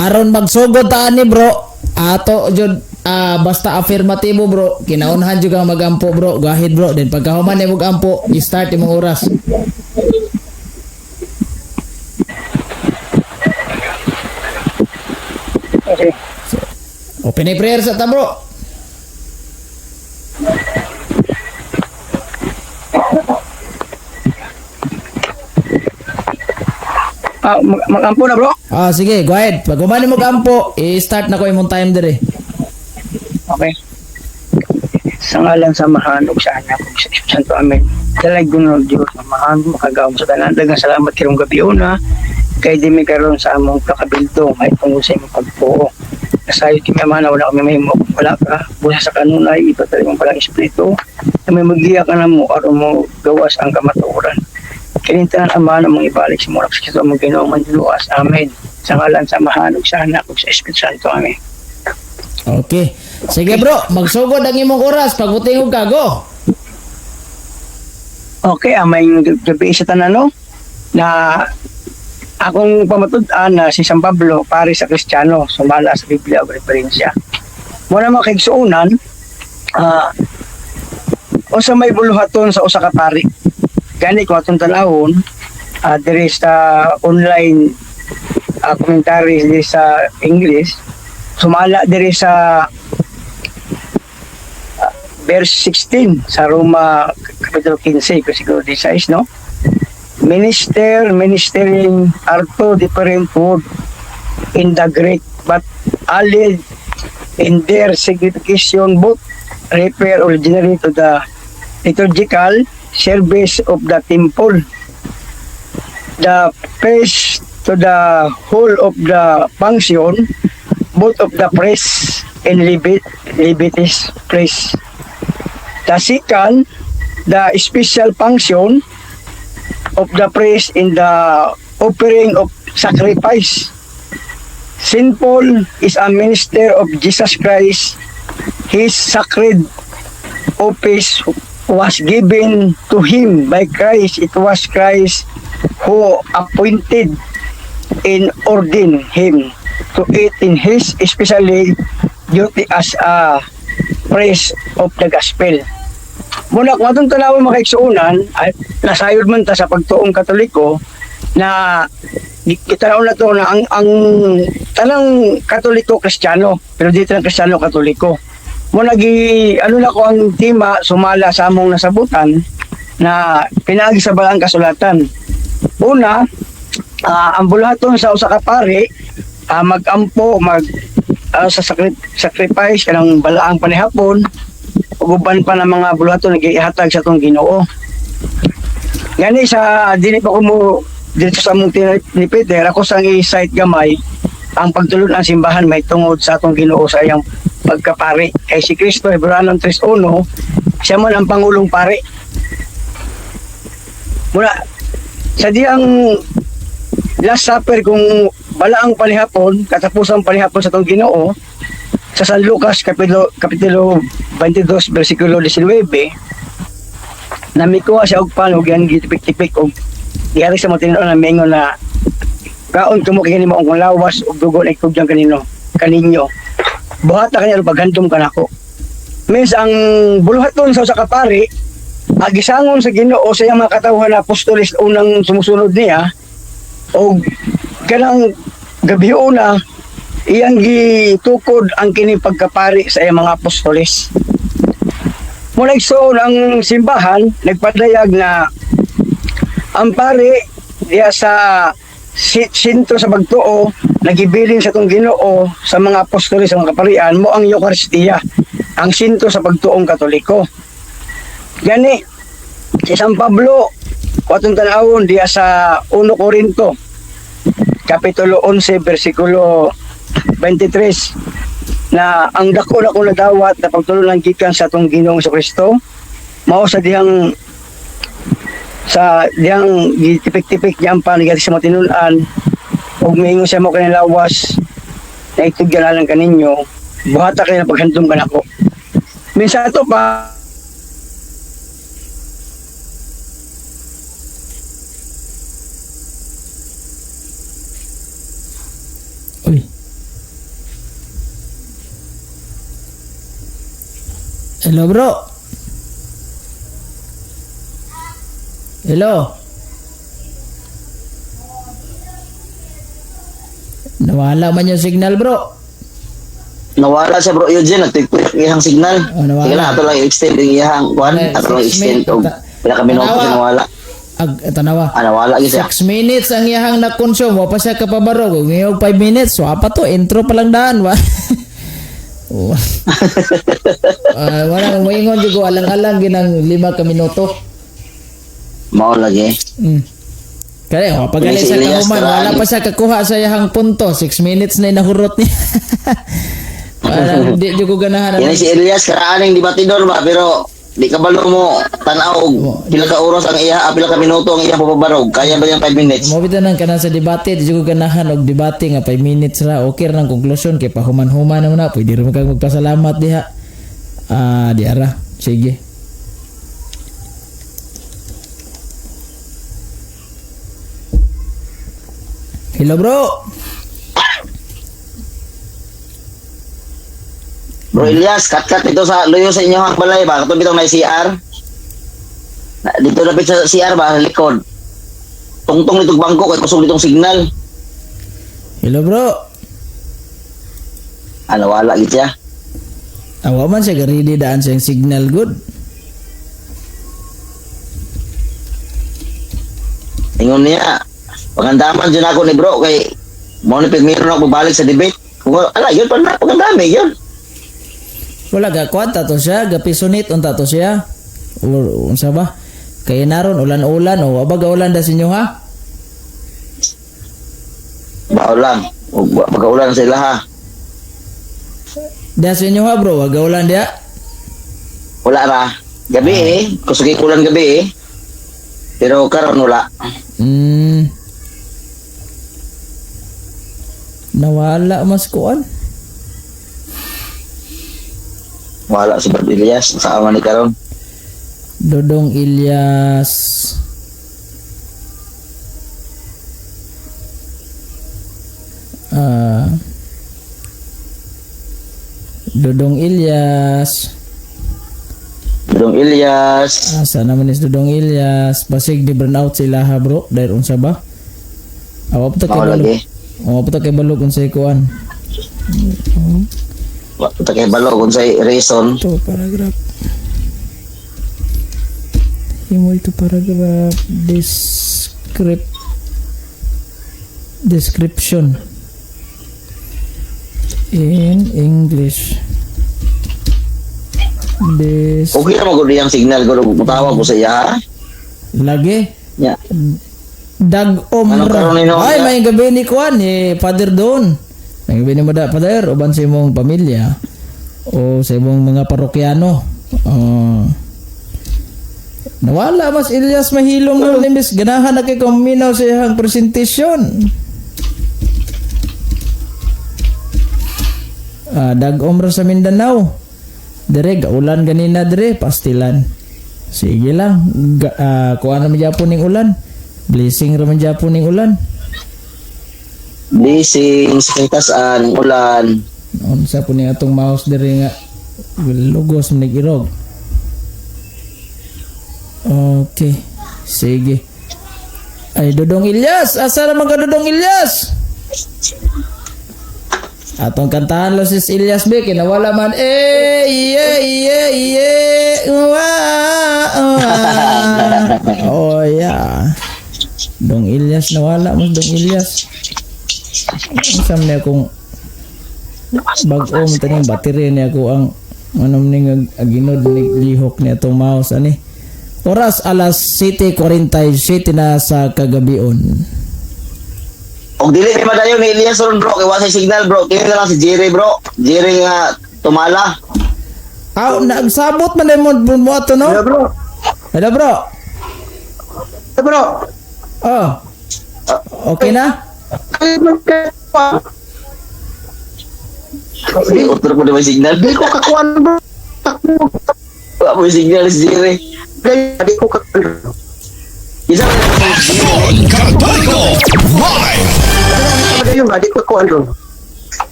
Aron magsugod ta ani, bro, ato jud basta affirmatibo, bro. Kinaunhan jud kang magampo, bro. Go ahead, bro. Then pagkahuman nimo gampo, i-start imong oras. Okay. Open a prayer sa ta, bro. Magampo na, bro. Sige, go ahead. Pag human nimo gampo, i-start na ko imong time dire. Okay. Sa ngalan sa Amahan ug sa Anak ug sa Espiritu Santo. Amen. Dalag ng Dios Amahan, makagawom sa tanan. Daghang salamat karong gabi una kay di mi karon sa among kakabildo may tungod sa imong pagtuo. Nasayod kami, Amahan, na wala kami mahimo kung wala ka. Busa sa kanunay ipatali mong palang espiritu na may magiya ka na mo aron mo gawas ang kamatuoran. Kining tanan, Amahan, among ibalik sa murag sa Kristo among Ginoo manluluwas. Amen. Sa ngalan sa Amahan ug sa Anak ug sa Espiritu Santo. Amen. Okay. Sige, bro, magsugod ang imong oras pag og ka, go. Okay, amay gabi sa tanan, no, na akong pamatud-an na si San Pablo pare sa Kristiyano sumala sa Biblia ug referensya. Mo na mga kaigsuonan, unsa may buluhaton sa usa ka pari. Gani ko atong tan-awon diri sa online commentaries diri sa English, sumala diri sa verse 16 sa Roma Kapitulo 15 ko siguro 16, no? Minister, ministering are two different word in the Greek but allied in their signification. Both refer originally to the liturgical service of the temple, the priest to the whole of the function both of the priest and Levites priest. The second, the special function of the priest in the offering of sacrifice. Saint Paul is a minister of Jesus Christ. His sacred office was given to him by Christ. It was Christ who appointed and ordained him to it in his especially duty as a priest of the gospel. Muna kung atong tanawon, mga kaigsuonan, ay, nasayod man ta sa pagtuong Katoliko na kitanaw na to na ang tanang Katoliko Kristiyano, pero dito ng Kristiyano Katoliko. Mo nagi ano na ko ang tema sumala sa among nasabutan na pinaagi sa balaang kasulatan. Una, ang buluhaton sa usa ka pari, magampo, mag sa sacrifice kanang balaang panihapon ug uban pa ng mga buluhaton nga gihatag sa atong Ginoo. Gani sa dili pa ko mo dito sa among ni Peter, ako sang i-cite gamay ang pagtulon ang simbahan may tungod sa atong Ginoo sa iyang pagkapari. Kay si Kristo, Hebreo 3:1, siya man ang pangulong pari. Muna sa diyang Last Supper kung balaang panihapon, katapusan panihapon sa atong Ginoo, sa San Lucas Kapitulo 22 versikulo 19, namikuha siya og pan ug yan gitipik-tipik og gihari sa mga tinuod na mingon na kaon kamo kay nimo ang lawas ug dugo na itugyan kanino kaninyo, buhata kanya paghandom kanako. Means ang buluhaton sa usa ka pari, agisangon sa Ginoo sa iyang mga katawhan na apostoles unang sumusunod niya og kanang gabi una iyang gitukod ang kini pagkapari sa iyang mga apostoles. Muna igsoon, ang simbahan nagpadayag na ang pari diya sa sentro sa pagtuo nagibilin sa atong Ginoo sa mga apostoles sa mga kaparian mo ang Eucharistia ang sentro sa pagtuong Katoliko. Gani si San Pablo, kung atong tan-awon diya sa 1 Corinto Kapitulo 11 versikulo 23 na ang dako na kong nadawat na pagtulunan gikan sa atong Ginoong Kristo mao sa dihang gitipik-tipik niya ang pan sa mga tinun-an ug miingon siya mo kanilawas na itugyan alang kaninyo, buhata kayo na paghandom kanako. Minsan ito pa. Uy. Hello, bro. Hello. Nawala man yung signal, bro. Nawala siya, bro Eugene, nagtigpuyok iyang signal. Oh, nawala. Sige lang, ato lang i-extend yung iyang kuan, Eh, ato lang 6 i-extend og pila ka minuto Tanawa. siya nawala. Ag, tanawa. Ah, nawala gyud siya. 6 minutes ang iyahang na-consume. Wa pa siya kapabarog. Kung ngayong 5 minutes, wa pa to. Intro pa lang daan. Wa. Oh. Ah, wala nang moingon jud ko alang-alang ginang 5 ka minuto. Mao lagi. Kaya wa pagali Si sa Elias kahuman, wala Karani. pa siya kakuha sa iyahang punto. 6 minutes na inahurot niya. Parang di jud ko ganahan. Yan si Elias karaaning debatidor ba, pero di ka balo mo tan-aw og pila ka oras ang iya, ah, pila ka minuto ang iyang papabarog. Kaya ba niyang 5 minutes? Mo bitaw nang kanang sa debate, di jud ko ganahan og debate nga 5 minutes ra. Okay ra nang konklusyon kay pahuman-human naman na. Pwede ra man kag magpasalamat diha. Ah, di ara. Sige. Hello, bro. Bro Elias, cut-cut dito sa luyo sa inyong balay ba? Katong bitong na CR. Dito lapit sa CR ba, sa likod. Tungtong nitong bangko kay kusog nitong signal. Hello, bro. Ah, nawala gid siya. Awa man siya ready daan siyang signal good. Ingon niya, pagandaman dyan ako ni bro kay mo ni pigmiro na ako balik sa debate. Kung ala yun pa na pagandami yun. Wala ga kwanta to siya, gapisonit unta to siya. Or unsa ba? Kay naron ulan-ulan o wa ba ga ulan da sa inyo ha? Bao lang. Ug pagkaulan sa ilaha. Da sa inyo ha, bro, wa ga ulan diha. Wala ra. Gabi eh. Kusog ulan gabi eh. Pero karon wala. Nawala mas kuan. Wala si Brad Elias sa man ni karon. Dodong Ilyas. Ah. Dodong Ilyas. Dodong Elias. Asa naman is Dodong Ilyas. Basig di burn out sila ha, bro. Dahil unsa ba? Awa pa ta kay Mao balog. lagi. Awa pa ta kay balog unsay kuan. Wa ta kay balo kung say reason. To paragraph. Imo ito paragraph description in English. This Okay ra magud iyang signal ko mutawag ko sa iya. Ha? Lagi. Nya. Dag-om Anong ra. karon ni Noah? Ay, may gabi ni Kwan, eh, Father Don. May gabi ni mo da, Father, uban sa imong pamilya o sa imong mga parokyano. Oh. Nawala mas Elias mahilom na imbes ganahan na kay kuminaw sa iyang presentation. Ah, dag-om ra sa Mindanao. Dire gaulan ganina dire pastilan. Sige lang, kuha na man gyapon ning ulan. Blessing ra man gyapon ning ulan. Blessing sa kitasan ulan. Unsa po ni atong mouse dire nga lugos man irog. Okay. Sige. Ay, Dodong Ilyas! Asa naman ka, Dodong Ilyas? Atong kantahan lo sis Ilyas be kinawala man eh ye ye ye wa wa. Oh yeah. Dong Ilyas, nawala mo Dong Ilyas. Unsa man niya kung bag-o man taning battery niya ko ang ano ning aginod ni lihok niya atong mouse ani. Oras alas 7:47 na sa kagabion. Og dili ni madayon ni Elias ron bro kay wa say signal bro. Kini na lang si Jerry bro. Jerry nga tumala. Aw, nagsabot man mo mo ato no? Hello, bro. Hello, bro. Hello, bro. Oh. Okay na? Ay, magka- Di utro po di may signal. Di ko kakuan, bro. Takbo. Wa po signal si Jerry. Gaya, di ko kakuan. Isa man si Jerry. Katoliko Live! Magayon ba? Di ko kakuan, bro.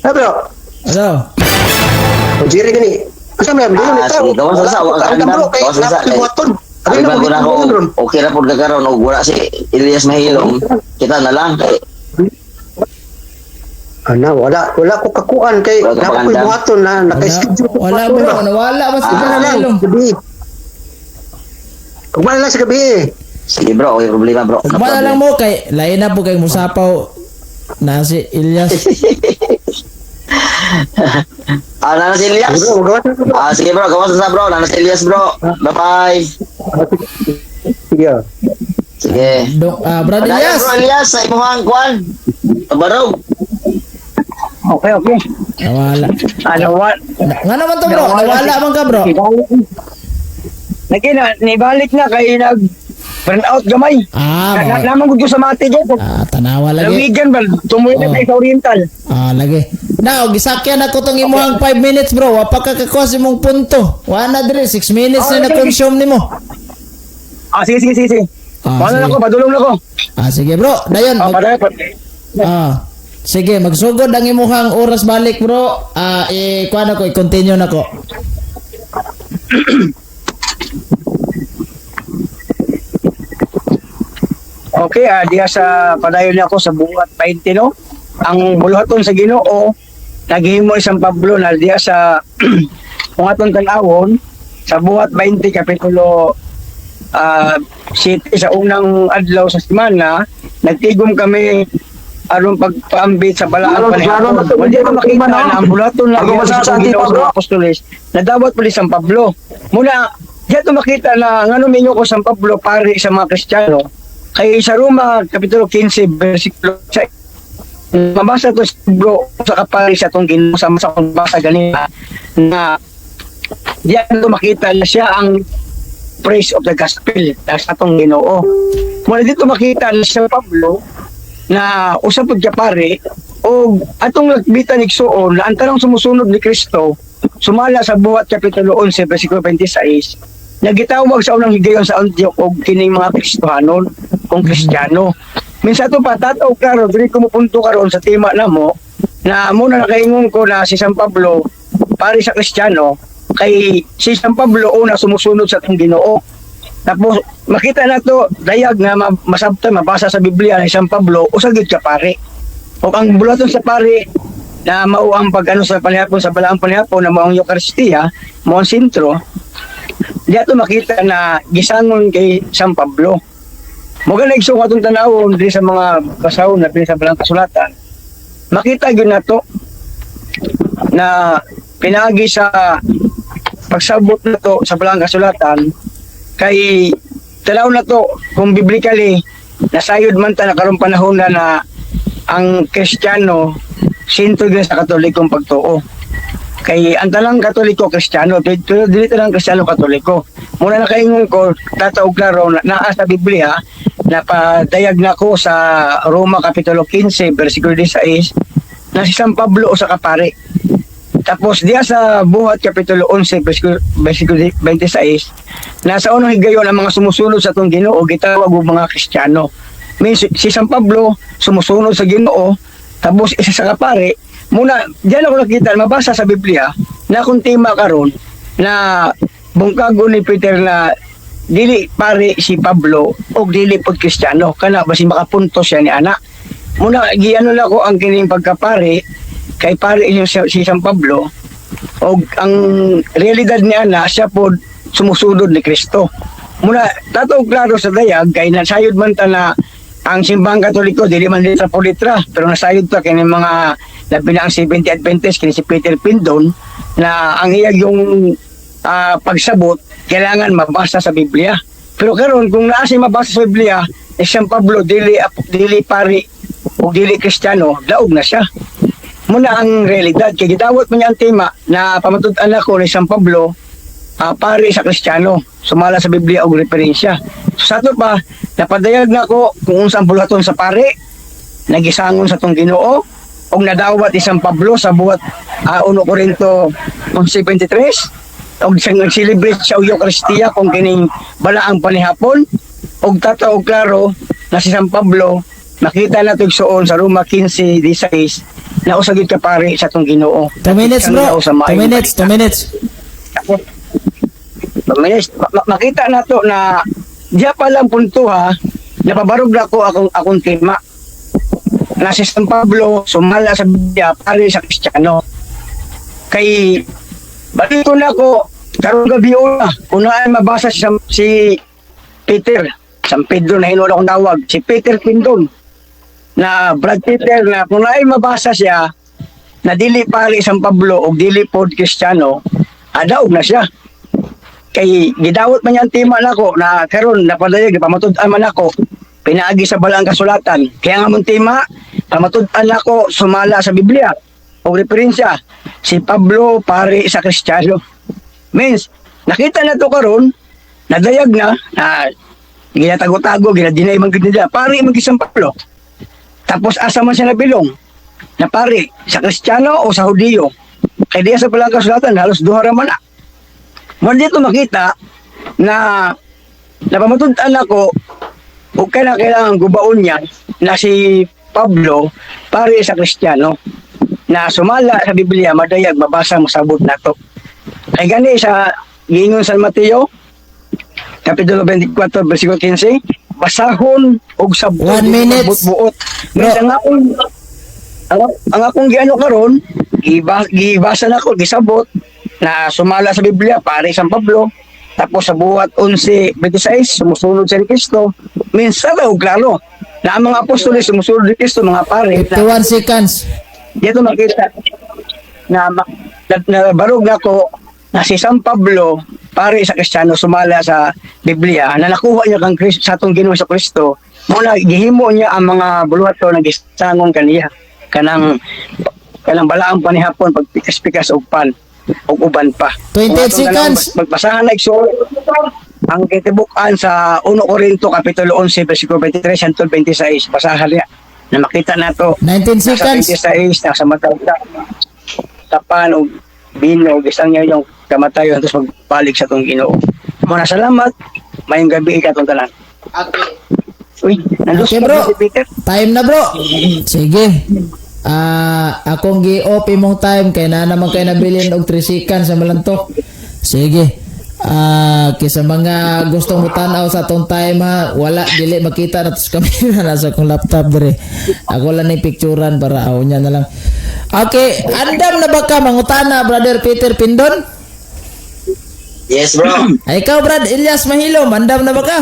Hello, bro. Hello. O, Jerry gani. Kasi may amdino Ah, ni sige, gawas sa wa ka Ang andam. bro kay Gawas sa na buhaton. Abi ba ko na ako, okay ra pud ka karon og wala si Elias Mahilong. Kita na lang kay Ana, wala wala ko kakuan kay Wala ka na ko'y pangandam. buhaton na Wala, naka-schedule ko wala buhaton bro, ba. nawala ba si Ugma na lang Mahilong? gabi. Ugma na lang sa gabi. Sige bro, okay problema bro. No Ugma na problem. lang mo kay lain na po kay musapaw na si Elias. Ah, nana si Elias. Bro, gawas na bro. Ah, sige bro, gawas sa bro. Nana si Elias bro. Bye-bye. Sige. Ah. Sige. Dong, ah, Brad Padayon, Elias. bro Elias sa imong kuan. Tabarog. Okay. Nawala. Ano what? Nga naman to bro, nawala man ka bro. Lagi na, nibalik na kay nag burn out gamay. Ah, Na, na, mga, naman gud ko sa mati dyan. ah, tanawa lagi. Lawigan ba? Tumuloy na Oh. tayo sa Oriental. Ah, lagi. Now, gisakyan ako tong imuhang 5 minutes bro. Wa pa ka kakuha sa imong punto. Wa na diri 6 minutes na Ah, na-consume nimo. Ah, sige. Ah, Paano na sige. ako? Padulong na ko. Ah, sige bro. Dayon. Ah, padayon. Ah. Sige, magsugod ang imuhang oras balik bro. Ah, eh kuan ako, i-continue na ko. Okay, diya sa padayon niya ako sa buhat 20, no? Ang buluhaton sa Ginoo naghimo ni San Pablo na diya sa kung atong tan-awon sa buhat 20 kapitulo 7 sa unang adlaw sa semana nagtigom kami aron pagpaambit sa balaang Klaro, klaro, panihapon. Wala ko makita na ang buluhaton na Ako gihatag basta sa sa Ginoo Ginoo sa mga apostoles nadawat pala San Pablo. Muna diya to makita na ngano minyo ko San Pablo pare sa mga Kristiyano kay sa Roma kapitulo 15 bersikulo 6 mabasa to bro sa kapari sa atong Ginoo sa sa akong basa ganina na diyan to makita na siya ang praise of the gospel na sa atong Ginoo. Muna dito makita na siya Pablo na usa pud ka pare o atong lakbitan igsuon na ang tanang sumusunod ni Kristo sumala sa buhat kapitulo 11 bersikulo 26 nagitawag sa unang higayon sa Antioch og kining mga Kristohanon kung Kristiyano. Minsan to pa tataw klaro diri ko mopunto karon sa tema namo na muna nakaingon ko na si San Pablo pare sa Kristiyano kay si San Pablo una sumusunod sa atong Ginoo. Tapos makita na to dayag nga masabtan mabasa sa Biblia ni San Pablo usa gyud ka pare. O ang bulaton sa pare na mao ang pag-ano sa panihapon sa balaang panihapon na mao ang Eucharistia, mao ang sentro. Diya to makita na gisangon kay San Pablo. Mo gani igsoon atong tanawon diri sa mga basahon na sa balaang kasulatan. Makita gyud nato na pinaagi sa pagsabot na to sa balaang kasulatan kay tanaw na to kung biblically nasayod man ta na karong panahon na na ang Kristiyano sentro gyud sa Katolikong pagtuo. Kay ang tanang Katoliko Kristiyano, pero dili tanang Kristiyano Katoliko. Muna na kaingon ko tataog klaro na naa sa Biblia napadayag na ko sa Roma kapitulo 15 bersikulo 16 na si San Pablo usa ka pare. Tapos diya sa Buhat kapitulo 11 bersikulo 26 nasa unang higayon ang mga sumusunod sa atong Ginoo gitawag og mga Kristiyano. Means si San Pablo sumusunod sa Ginoo tapos isa sa kapare muna diyan ako nakita mabasa sa Biblia na kung tema karon na bungkago ni Peter na dili pare si Pablo og dili pod Kristiyano kana basi makapunto siya ni ana. Muna giano na ko ang kining pagkapare kay pare inyo si San Pablo og ang realidad niya na siya pod sumusunod ni Kristo. Muna tato klaro sa dayag kay nasayod man ta na ang simbahang Katoliko dili man litra po litra pero nasayod ta kini mga labi na ang Seventh Adventist kini si Peter Pindon na ang iyag yung pagsabot kailangan mabasa sa Biblia. Pero karon kung naa siya mabasa sa Biblia, eh, San Pablo dili dili pari o dili Kristiyano, daog na siya. Muna ang realidad kay gidawat man niya ang tema na pamatud-an ako ni San Pablo pare sa Kristiyano sumala sa Biblia og referensya. So, sa ato pa napadayag na ko kung unsa ang buluhaton sa pare nagisangon sa tong Ginoo og nadawat ni San Pablo sa buhat 1 Corinto 11:23 og siyang nag-celebrate sa Eucharistia kung kining balaang panihapon og tataw klaro na si San Pablo nakita na igsuon sa Roma 15:16 na usa gyud ka pare sa atong Ginoo. 2 minutes bro. Sa 2 maayong minutes, balita. 2 minutes. Tapos, makita na to na diya pa lang punto ha, napabarog na ko akong akong tema na si San Pablo sumala sa Biblia pare sa Kristiyano. Kay balito na ko karong gabi una kung naay mabasa si Peter, San Pedro na hinuon akong tawag, si Peter Pindon na Brad Peter, na kung naay mabasa siya na dili pare San Pablo o dili pod Kristiyano, adaog na siya kay gidawat man niya ang tema nako na karon napadayag pamatud-an man ako pinaagi sa balaang kasulatan. Kaya nga mong tema pamatud-an nako sumala sa Biblia o referensya si Pablo pare sa Kristiyano. Means nakita na to karon, nadayag na na ginatago-tago, ginadinay man gid nila pare man gid San Pablo. Tapos asa man siya nabilong na pare, sa Kristiyano o sa Hudiyo? Kay diya sa balaang kasulatan halos duha ra man na. Mo dito makita na napamatud-an ako ug kana kailangan gubaon niya na si Pablo pare sa Kristiyano na sumala sa Biblia, madayag, mabasa, masabot nato. Kay gani sa giingon San Mateo Kapitulo 24 versikulo 15, basahon og sabton 1 minute. buot. Bro. Minsan nga akong ang akong giano karon, gibasa na ko, gisabot na sumala sa Biblia pare San Pablo. Tapos sa Buhat 11:26, sumusunod siya ni Kristo. Minsan daw klaro na ang mga apostoles sumusunod ni Kristo, mga pare na, 51 seconds. Dito makita na barog nako na si San Pablo pare sa Kristiyano sumala sa Biblia na nakuha niya kang Kristo, sa atong Ginoo sa Kristo. Mo na gihimo niya ang mga buluhaton nga gisangon kaniya, kanang kanang balaang panihapon, pagpikas-pikas og pan ug uban pa. 28 Kung atong seconds. Magbasahan na igsoon ang kitibukan sa 1 Korinto kapitulo 11 versikulo 23 hangtod 26, basahan niya na makita nato 19 sa seconds. 26 nasa matawag tapan og bino og isang niya yung kamatayon tapos magbalik sa atong Ginoo. Muna salamat. Mayong gabi ka atong tanan. Uy, nandun Okay, bro. si Peter. Time na, bro. Sige. Ah, akong gi-off imong time kay na naman kay nabilin og 3 seconds sa malantok. Sige. Ah, kaysa mga gustong mo tan-aw sa atong time ha, wala dili makita na tos kami na nasa akong laptop dire. Ako lang ni picturean para aw niya na lang. Okay, andam na ba ka mangutana, Brother Peter Pindon? Yes, bro. Ay, ikaw, Brad Elias Mahilom, andam na ba ka?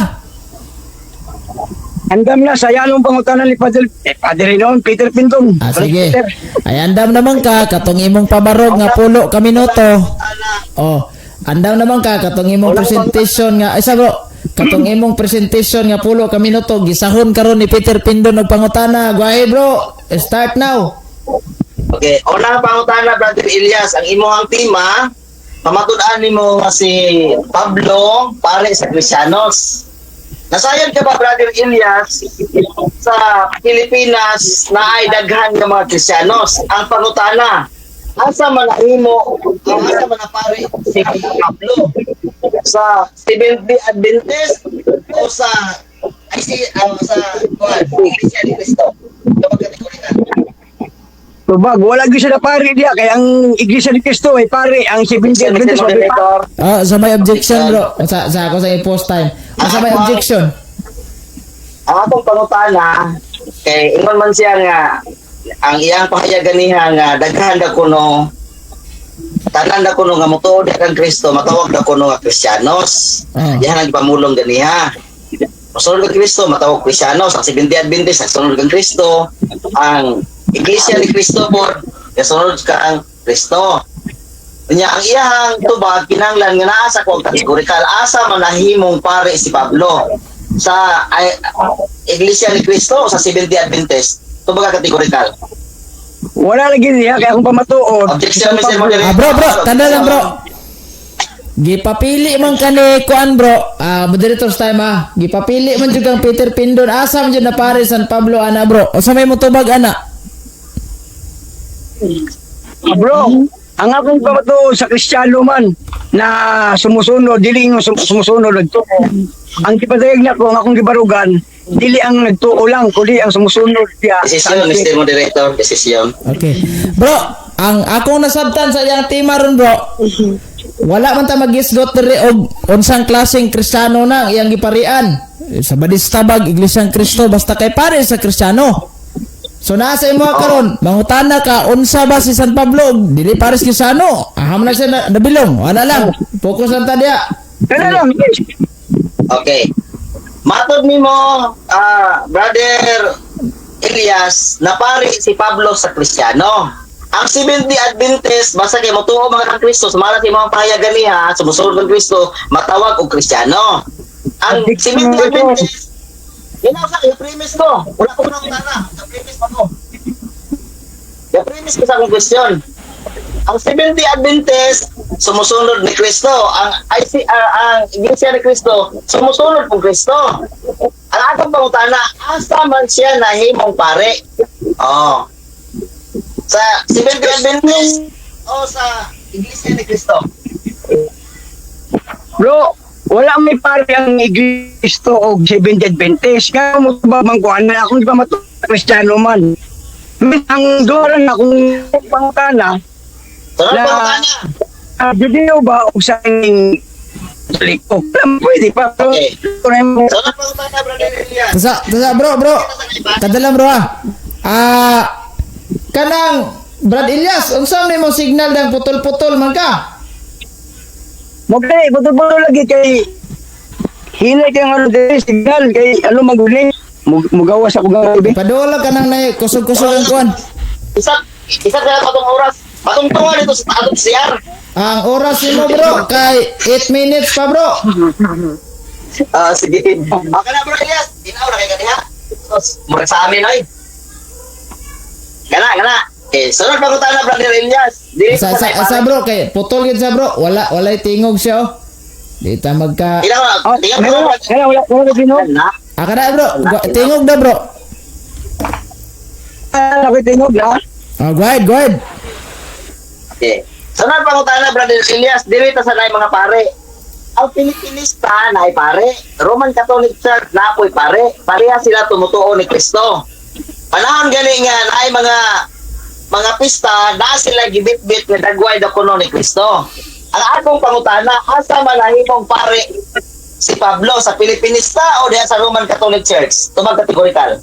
Andam na sa yanong pangutanan ni Padre, eh, Padre noon, Peter Pindong. Ah, sige. Peter. Ay, andam naman ka, katong imong pabarog nga pulo ka minuto. Oh, andam naman ka, katong imong presentation nga, ay sa bro, katong imong presentation nga pulo ka minuto, gisahon karon ni Peter Pindon og pangutana. Go ahead, bro. Start now. Okay, una pangutana, Brother Elias, ang imong tema, pamatud-an nimo nga si Pablo pare sa Kristiyanos. Nasayod ka ba, Brother Elias, sa Pilipinas na ay daghan nga mga Kristiyanos? Ang pangutana, asa man nahimo, asa man na pare si Pablo? Sa Seventh-day Adventist o sa ay si sa kuan, Iglesia ni Cristo? Kapag kategorikal. Tubag, wala gyud siya na pare diya kay ang Iglesia ni Cristo ay pare ang Seventh-day Adventist wala pare. Ah, sa may objection, bro. Sa ako sa i-post time. Ah, sa may objection. Ang atong pangutana kay ingon man siya nga ang iyang pahayaganiha nga daghan da kuno, tanan da kuno nga motuo da kang Kristo matawag da kuno nga Kristiyanos. Diyan ang gipamulong ganiha. Mosunod kang Kristo matawag Kristiyanos. Ang Seventh-day Adventist nagsunod kang Kristo, ang Iglesia ni Kristo pod gasunod ka ang Kristo. Nya ang iyang tubag kinahanglan nga naa sa kuang kategorikal, asa man nahimong pare si Pablo, sa ay, Iglesia ni Cristo o sa Seventh-day Adventist? Tubag ka kategorikal. Wala lagi niya kay akong pamatuod. Objection, Mr. Moderator. Ah, bro, bro, tanda lang, bro. Gipapili man kani kuan, bro. Ah, moderator's time ah. Gipapili man jud kang Peter Pindon. Asa man jud na pare San Pablo ana, bro? Usa may motubag ana? Bro, ang akong pamatuod sa Kristiyano man na sumusunod, dili yung sumusunod nagtuo. Ang gipadayag nako, ang akong gibarugan, dili ang nagtuo lang, kundi ang sumusunod siya. Desisyon, Mr. Moderator. Desisyon. Okay. Bro, ang akong nasabtan sa iyang tema ron, bro. Wala man ta magisgot diri og unsang klaseng Kristiyano na ang iyang giparian. Sa Badista bag Iglesia ni Kristo, basta kay pare sa Kristiyano. So naa sa imo karon, mangutana ka unsa ba si San Pablo og dili pares Kristiyano. Aham na siya na, nabilong. Wala lang. Focus lang ta diya. Kana lang, yes. Okay. Matod nimo, Brother Elias, napari si Pablo sa Kristiyano. Ang Seventh Adventist, basta kay motuo mga kang Kristo, sumala sa imong pahayagan niya, sumusunod kang Kristo, matawag og Kristiyano. Ang Seventh Adventist, yun ang sa yung premise ko. Wala ko nang tana. Yung premise pa ko. Yung premise ko sa akong question. Ang Seventh Adventist, sumusunod ni Kristo. Ang IC, ang Iglesia ni Kristo, sumusunod po Kristo. Ang akong pangutana, asa man siya nahimong pare? Oh. Sa Seventh Adventist o sa Iglesia ni Kristo? Bro, wala may pare ang Iglesia o Seventh Adventist. Kaya mo ba man kuan na akong di ba matu Kristiyano man. Ang doran akong pangutana, Sunod pangutana. Judeo ba o sa Katoliko? Pwede pa. Pero, Okay. Sunod pangutana, Brother Elias. Tasa, tasa bro, bro. Kadala, bro, ah. Ah, kanang Brad Elias, unsa man mo signal dang putol-putol man ka? Mo kay putol-putol lagi kay hinay kay ano diri signal kay ano maguli mugawas ako gabi. Padulo ka nang nay kusog-kusog ang kuan. Isa isa kaya patong oras. Patong tunga dito sa atong CR. Ang oras nimo, bro, kay 8 minutes pa, bro. Ah, sige. Okay na, Bro Elias. Tinaw na kay kaniha. Sos, murag sa amin oy. Gana, gana. Okay, sunod pangutana, Brother Elias. Dili Sa ko sa, sa sa bro kay putol gid sa bro, wala walay tingog siya oh. Di ta magka Tingnan mo, Oh, tingnan mo. wala wala wala wala tingog. Na. Ah, kana, bro, tingog na, bro. Ah, ako tingog na. Oh, go ahead, go ahead. Okay. Sunod pangutana, Brother Elias. Dili ta sanay mga pare. Ang Pilipinista na ay pare. Roman Catholic Church na apoy pare. Pareha sila tumutuo ni Kristo. Panahon gani nga na ay mga pista na sila gibitbit nga dagway da kuno ni Kristo. Ang akong pangutana, asa man nahimong pare si Pablo, sa Pilipinista o diha sa Roman Catholic Church? Tumag kategorikal.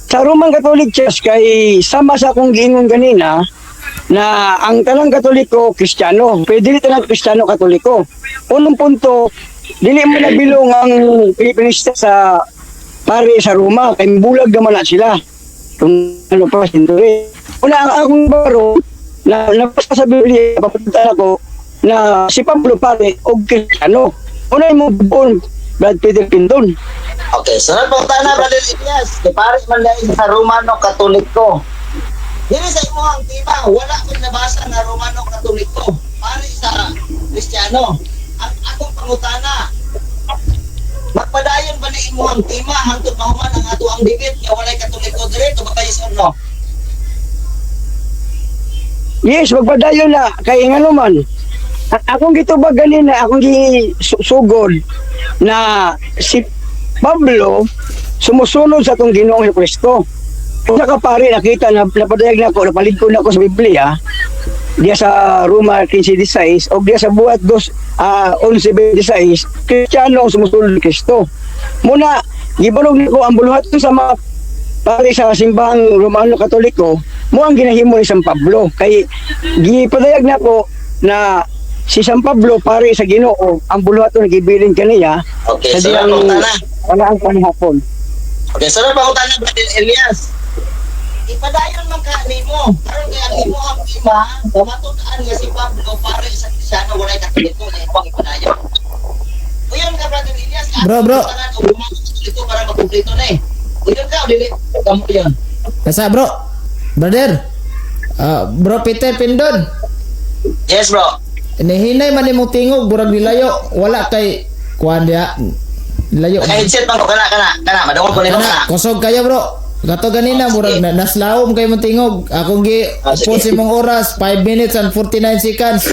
Sa Roman Catholic Church kay sama sa akong giingon ganina na ang tanang Katoliko Kristiyano. Pwede dili tanang Kristiyano Katoliko. Unong punto, dili mo nabilong ang Pilipinista sa pare sa Roma kay bulag naman na sila. Kung ano pa sinduri. Una ang akong baro na nabasa sa Biblia papunta ako na si Pablo pare og Kristiyano. Una mo buon Brad Peter Pindon. Okay, sunod pangutana, Brother Elias. Kay pare man dahil sa Romano Katoliko. Dili sa imo ang tema, wala ko'y nabasa nga Romano Katoliko. Pare sa Kristiyano. Ang akong pangutana, magpadayon ba ni imo ang tema hangtod mahuman ang ato ang debate nga walay Katoliko diri to ba yes or no? Yes, magpadayon na kay ngano man. Akong gitubag ganina, akong gisugod na si Pablo sumusunod sa atong Ginoong Kristo. Kung nakapare nakita na napadayag na ako, napaligko na ako sa Biblia diya sa Roma 15:16 o diya sa Buhat 2 11:26, Kristiyano ang sumusunod ni Kristo. Muna gibarog nako ang buluhaton sa mga pare sa simbahang Romano Katoliko mo ang ginahimo ni San Pablo kay gipadayag nako na si San Pablo pare sa Ginoo, ang buluhaton gibilin kaniya Okay, sa sunod diyang pangutana. wala ang panihapon. Okay, sunod pangutana, Brother Elias. Ipadayon man ka nimo. Karon kay ang imo ang tema, pamatud-an nga si Pablo pare sa Kristiyano, walay Katoliko na imong ipadayon. Uyon ka, Brother Elias. Bro, bro. Ang Romano Katoliko para makumpleto na eh. Uyon ka o dili ka mo yun? Tasa, bro. Brother. Ah, bro Peter Pindon. Yes, bro. Nihinay man imong tingog, burag nilayo, wala kay kuan diha. Layo. Naka-headset man ko kana kana kana madungog ko nimo Kana, kana. kusog kayo, bro. Kato ganina Oh, murag sige. na, naslawom kay mong tingog. Akong gi Ah, sige. upon sa imong oras 5 minutes and 49 seconds.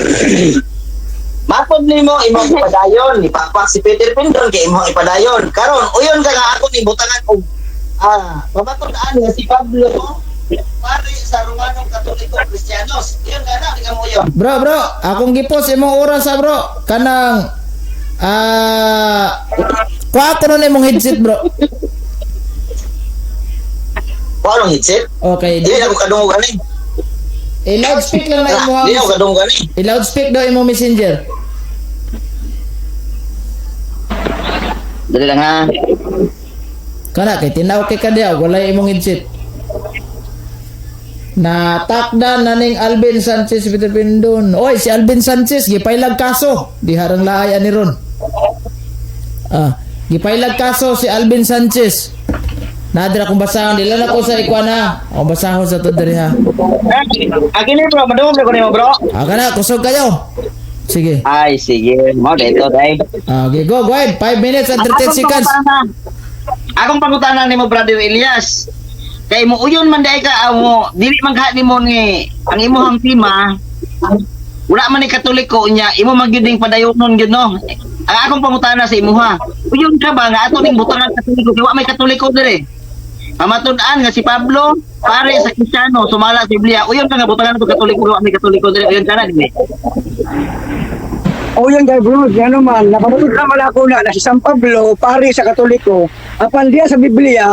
Matod nimo imong ipadayon, ipakpak si Peter Pindon kay imong ipadayon. Karon uyon ka nga ako ni butangan og pamatud-an nga si Pablo Pari sa Romanong Katoliko Kristiyanos. Yun nga na, di ka mo yun. Bro, bro, akong gipos imong oras ha, bro. Kanang kuha ko nun imong headset, bro. Wala nang headset? Okay. Dili ako kadungog ani. I-loudspeak lang na imo. Dili ako kadungog ani. I-loudspeak daw imong Messenger. Dali lang ha. Kana kay tinaw kay kadya wala imong headset. Natakda na ning Alvin Sanchez Peter Pindon. Oy, si Alvin Sanchez gipailag kaso. Di harang laay ani ron. Ah, gipailag kaso si Alvin Sanchez. Nadra kung basahon dila na ko sa ikuan ha. Akong basahon sa to diri ha. Akin ni bro, madungog na ko nimo, bro. Ah, kana kusog kayo. Sige. Ay, sige. Mo dito dai. Ah, okay, go, go ahead. 5 minutes and 13 seconds. Akong pangutana nimo, Brother Elias. Kay mo uyon man dai ka amo, dili man ka nimo ni ang imong tema wala man ni Katoliko unya imo man gyud ning padayonon gyud, no. Ang akong pangutana sa imuha, uyon ka ba nga ato ning butangan Katoliko kay wa may Katoliko dire? Pamatud-an nga si Pablo pare sa Kristiyano sumala sa Biblia. Uyon ka nga butangan ato Katoliko kay wa may Katoliko dire? Uyon ka na dili? O yan kay bro, ano man, napanood naman ako na, na si San Pablo, pare sa Katoliko, apan diya sa Biblia,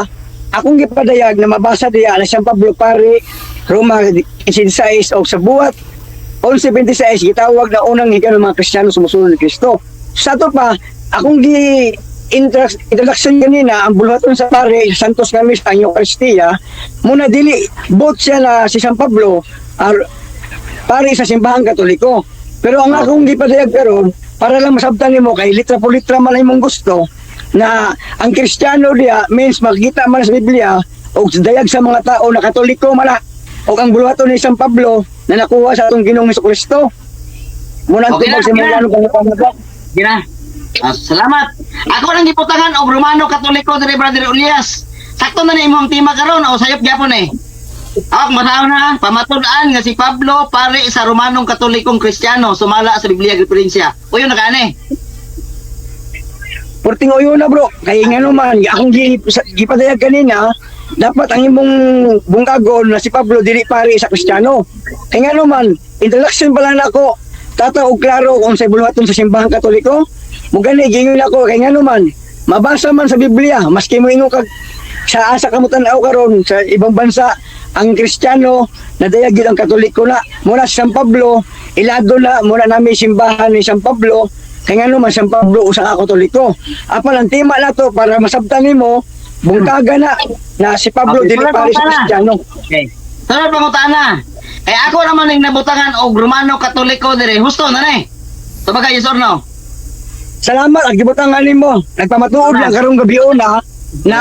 akong gipadayag na mabasa diya na si San Pablo pare, Roma 16 o sa buhat 11:26 gitawag na unang higan ng mga Kristiyano sumusunod ni Kristo. Sa ato pa, akong gi introduction kanina, ang buluhaton sa pare, Santos nga Misa, ang Eucharistia, muna dili, bot siya na si San Pablo, pare sa simbahang Katoliko. Pero ang akong gipadayag karon para lang masabtan nimo kay litra po litra man ang imong gusto na ang Kristiyano diya means makita man sa Biblia og dayag sa mga tao na Katoliko man na og ang buluhaton ni San Pablo na nakuha sa atong Ginoong Kristo. Muna ang Okay na, tubag sa okay na. mga pangutana. Sige na. Ah, salamat. Ako lang giputangan og Romano Katoliko dire, Brother Elias. Sakto na ni imong tema karon o sayop gyapon eh. Ako mataon na pamatud-an nga si Pablo pare sa Romanong Katolikong Kristiyano sumala sa Biblia referensya. Uyon na kaani. Porting uyo na, bro. Kay ngano man akong gipadayag kanina, dapat ang imong bungkagon na si Pablo dili pare sa Kristiyano. Kay ngano man introduction pa lang nako tata og klaro kung sa buluhaton sa simbahang Katoliko. Mo gani giingon ako kay ngano man mabasa man sa Biblia maski mo ingon kag sa asa ka mo tan-aw karon sa ibang bansa ang Kristiyano nadayag gyud ang Katoliko na muna si San Pablo ilado na muna nami simbahan ni San Pablo kay ngano man San Pablo usa ka Katoliko. Apan ang tema na to para masabtan nimo bungkaga na na si Pablo Okay, dili sunod pare sa pangutana. Kristiyano. Okay. Sunod pangutana. Kay ako naman ning nabutangan og Romano Katoliko dire. Husto na ni. Tubaga, yes or no? Salamat ang gibutangan nimo. Nagpamatuod lang karong gabi na na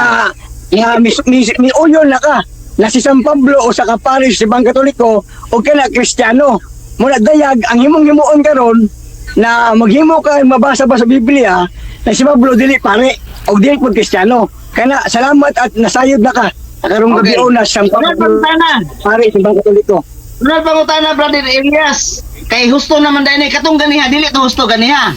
na mis, mis, miuyon na ka na si San Pablo o sa kaparis si Bang Katoliko o kana Kristiyano. Muna dayag ang himong himuon karon na maghimo ka mabasa ba sa Biblia na si Pablo dili pare o dili pud Kristiyano. Kana salamat at nasayod na ka karong gabi na si San Sunod Pablo pangutana. pare si Bang Katoliko. Sunod pangutana, Brother Elias. Kay husto naman dai ni katong ganiha dili to husto ganiha.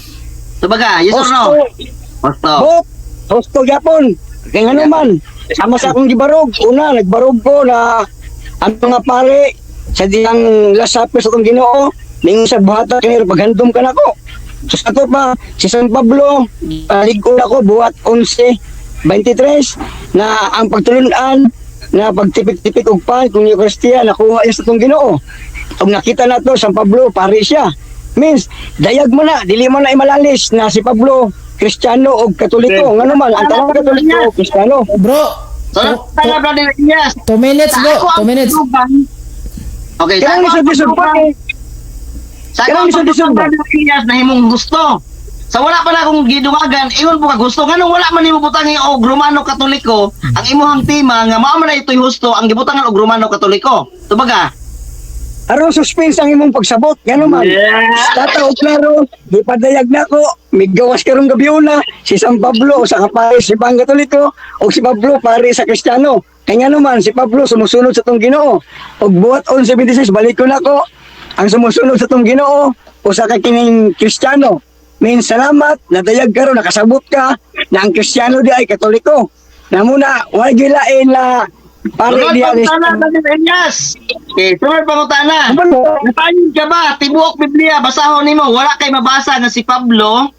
Tubaga, yes or no? Husto. Husto. Bot, husto gyapon. Kay ngano man, sama sa akong gibarog, una nagbarog ko na ang mga pare sa diyang last supper sa atong Ginoo, ningon sa buhata kay paghandom ka nako. So sa ato pa, si San Pablo, palig-on ako buhat 11:23 na ang pagtulunan na pagtipik-tipik og pan kung Eucharistia nakuha niya sa atong Ginoo. Ug nakita na to San Pablo pare siya. Means dayag mo na, dili mo na imalalis na si Pablo Kristiyano o Katoliko. Ngano man ang tanang Katoliko Kristiyano. Bro, Sunod pangutana, Brother Elias. 2 minutes, Sa bro. ako ang 2 minutes. Okay, sa Kailangan ako ang isod-isod pa pagdugang, eh. sa ako Kailangan ang isod-isod pagdugang, ba? Brother Elias, na himong gusto. Sa wala pa na akong gidungagan, ingon po ka gusto. Nganong wala man nimo butangi og Romano Katoliko, ang imuhang tema nga mao man na ito'y husto ang gibutangan og Romano Katoliko. Tubaga. Aron suspense ang imong pagsabot. Ngano man. Tata og klaro, gipadayag nako, migawas karong gabi una si San Pablo sa kapare si Bang Katoliko o si Pablo pare sa Kristiyano. Kay ngano man si Pablo sumusunod sa tong Ginoo. Og buhat 11:26 balik ko nako ang sumusunod sa tong Ginoo usa ka kining Kristiyano. Min salamat nadayag karon nakasabot ka na ang Kristiyano di ay Katoliko. Na muna wala gilain na Pare Sunod diya ni pangutana, Brother Elias. Okay, sunod pangutana. Nasayod ka ba? Tibuok Biblia, basahon nimo, wala kay mabasa nga si Pablo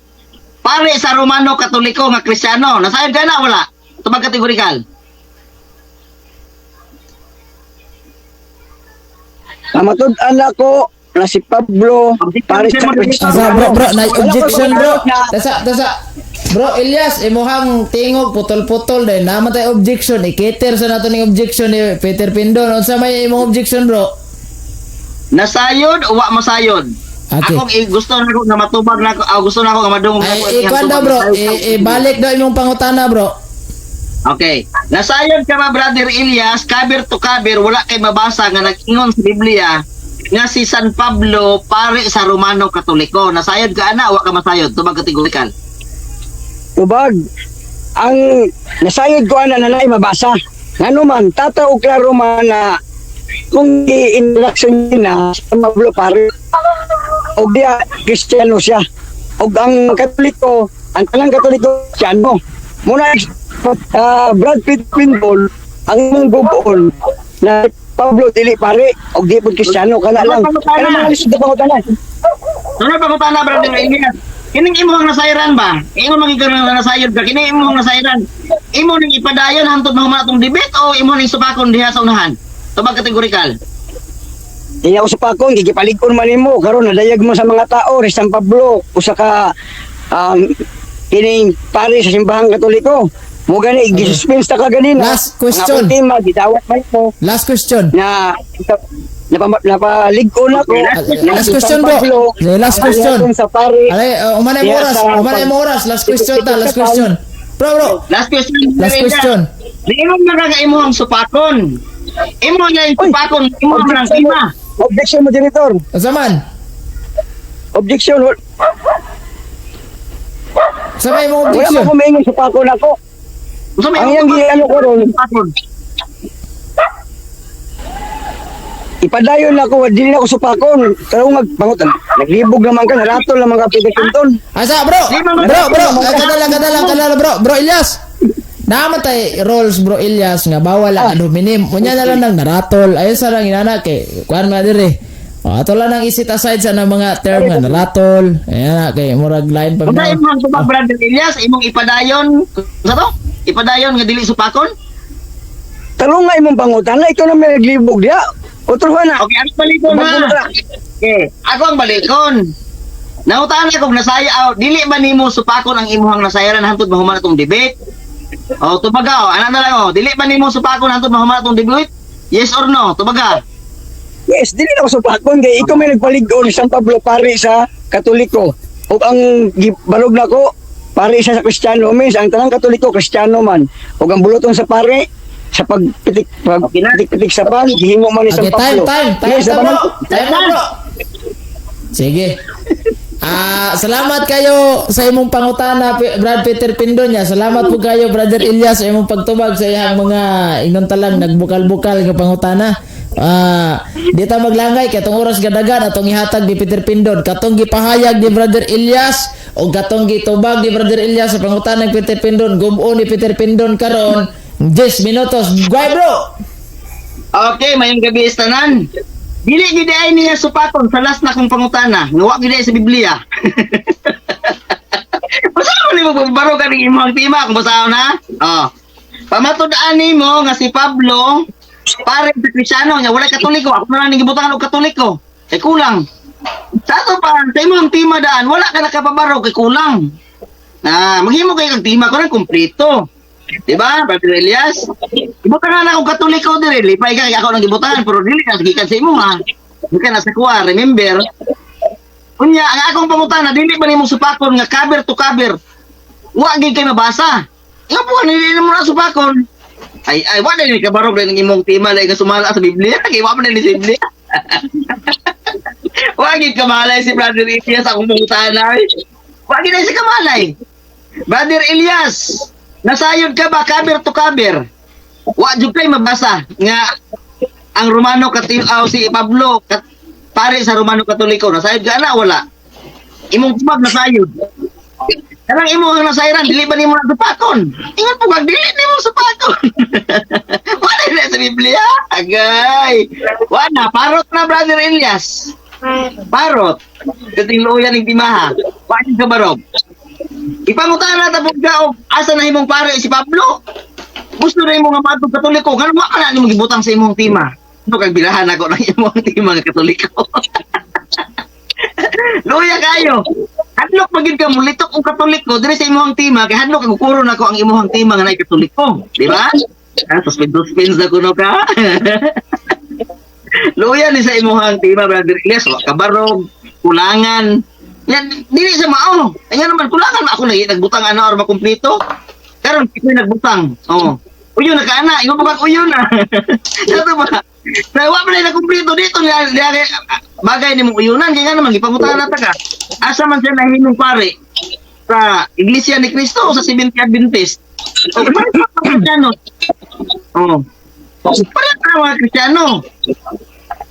pare sa Romano Katoliko nga Kristiyano. Nasayod ka na wala? Tubag kategorikal. Matud-an ako na si Pablo pare sa Kristiyano. Asa bro, bro, na objection, bro. Tasa, tasa. Bro Elias, imuhang tingog putol-putol dahil naman tayo objection. I-cater sa nato ning objection ni Peter Pindon. Unsa may imong objection, bro? Nasayod o wa masayod? Okay. Akong gusto na ako nga matubag na ako, gusto na ako nga madungog na ako Ay, ikuan daw, bro. Ibalik daw imong pangutana, bro. Okay. Nasayod ka ba, Brother Elias, cover to cover, wala kay mabasa nga nag-ingon sa Biblia nga si San Pablo pare sa Romano Katoliko. Nasayod ka ana, wa ka masayod? Tubag kategorikal. Tubag. Ang nasayod ko ana na naay mabasa. Ngano man tataw klaro man na kung i-introduction niya na sa Pablo pare og diya Kristiyano siya. Og ang Katoliko, ang tanang Katoliko Kristiyano. Muna Brad Pitt Pindol ang imong guboon na Pablo dili pare og di pud Kristiyano kana lang. Kana mga lisod na pangutana. Sunod pangutana, Brother Elias. Kining imong nasayran ba? Imo magiging nga nasayod ka. Kini imong nasayran. Imo ning ipadayon hantod mahuman atong debate o imo ning supakon diha sa unahan? Tubag kategorikal. Di ako sa pakon, gigipalig-on man nimo karon nadayag mo sa mga tao ni San Pablo usa ka kining pare sa simbahang Katoliko. Mo gani gisuspense ta ka ganina. Last question. Ang akong tema gidawat man mo Last question. na napalig-on ako. Last question, bro. Okay, last question. Sa pare. Alay, umanay mo oras, umanay mo oras. Last question ta, last question. Bro, bro. Last question. Last question. Di imo man nga imong supakon. Imo nga yung supakon, imo man ang tema. Objection mo, Director. Unsa man? Objection. Sa may imong Wala objection? man ko maingon sa pakon ako. Unsa may Ang iyang giano ko ron, supakon? Ipadayon ako, dili na ako supakon. Pero magpangutan, naglibog naman ka, naratol naman ka Peter Quinton. Asa, bro? Bro, bro, kadala, kadala, kadala, bro. Bro Elias. Naman tay roles, bro Elias, nga bawal ang ad hominem. Unya na lang nang naratol. Ayon sa lang inana kay kuan man dire. O, ato lang nang isit aside sa nang mga term nga naratol. Ayan na kay murag line pa Unsa na. imong tubag, Brother Elias, imong ipadayon, unsa to? Ipadayon nga dili supakon? Tarong nga imong pangutan na ikaw na may naglibog diya. Otro na. Okay, ang balikon na. Okay, ako ang balikon. Nangutan ako kung nasaya, oh, dili ba nimo supakon ang imuhang nasayaran hantod mahuman atong debate? Oh, tubaga, oh, ana na lang oh, dili ba nimo supakon hantod mahuman atong debate? Yes or no? Tubaga. Yes, dili na ako supakon kay ikaw may nagpalig-on San Pablo pare sa Katoliko. Ug ang gibalog nako pare siya sa Kristiyano means ang tanang Katoliko Kristiyano man. Ug ang buluton sa pare sa pagpitik pagpitik-pitik sa pan gihimo man ni San Okay, time, Pablo. time, time Yes, na, bro. naman- Time na, bro. Sige. Ah, salamat kayo sa imong pangutana, Brad Peter Pindonya. Salamat po kayo, Brother Elias, sa imong pagtubag sa iyang mga inon talang nagbukal-bukal nga pangutana. Ah, di ta maglangay kay atong oras gadagan atong ihatag ni Peter Pindon. Katong gipahayag ni Brother Elias o katong gitubag ni Brother Elias sa pangutana ni Peter Pindon, gumo ni Peter Pindon karon 10 minutos. Guay, bro. Okay, mayong gabi is tanan. Dili gid ay niya supakon sa last na kong pangutana. Nga wa gid ay sa Biblia. Basta mo nimo pagbaro ka ning imong tema kung basahon na. Oh. Pamatud-an nimo nga si Pablo pare sa Kristiyano nya wala Katoliko. Ako na lang ning gibutangan og Katoliko. Kay kulang. Sa ato pa sa imong tema daan wala ka nakapabaro kay kulang. Na maghimo kay kag tema ko nang kumpleto. Di ba, Brother Elias? Ibutangan ako Katoliko dire, lipay ka kay ako nang gibutangan pero dili na gikan sa imo ha. Gikan na sa kuha, remember? Unya, ang akong pangutana dili ba nimo supakon nga cover to cover? Wa gid kay mabasa. Ingon po dili mo na supakon. Ay ay wa na ni kabarog rin ang imong tema lay nga sumala sa Biblia, kay wa man ni sa Biblia. Wa gid kamalay si Brother Elias akong pangutana. Wa gid na si kamalay. Brother Elias, nasayod ka ba cover to cover? Wa jud kay mabasa nga ang Romano Katoliko si Pablo pare sa Romano Katoliko nasayod ka na wala. Imong tubag nasayod. Kanang imo ang nasayran dili ba nimo nasupakon? Ingon po kag dili nimo supakon. Wala na sa Biblia. Agay. Wala, parot na, Brother Elias. Parot. Kating luya ning timaha. Wa ka barog. Ipangutan na tapos ka og asa na himong pare si Pablo. Gusto na imo nga maadto Katoliko, ngano wa ka na nimo gibutang sa imong tima? Ano kag bilahan ako ng imong tima nga Katoliko? Luya kayo. Hadlok magid ka mulitok og Katoliko diri sa imong tima kay hadlok kag kukuron ako ang imong tima nga naay Katoliko, di ba? Ah, suspend suspense na kuno ka. Luya ni sa imong tima, Brother Elias, wa kabarog, kulangan. Yan, dili sa mao. Ay naman kulangan ako na nagbutang ana or makumpleto. Karon kito'y nagbutang. Oh. Uyo na ka ana, ingon pa kag uyo na. Sato ba? Kaya wa pa na nakumpleto dito niya niya bagay nimo uyunan kay nga naman gipangutan na ta ka. Asa man siya nahimong pare? Sa Iglesia ni Cristo o sa Seventh Adventist? O pareho sa mga Kristiyano. Oh. Pareho sa mga Kristiyano.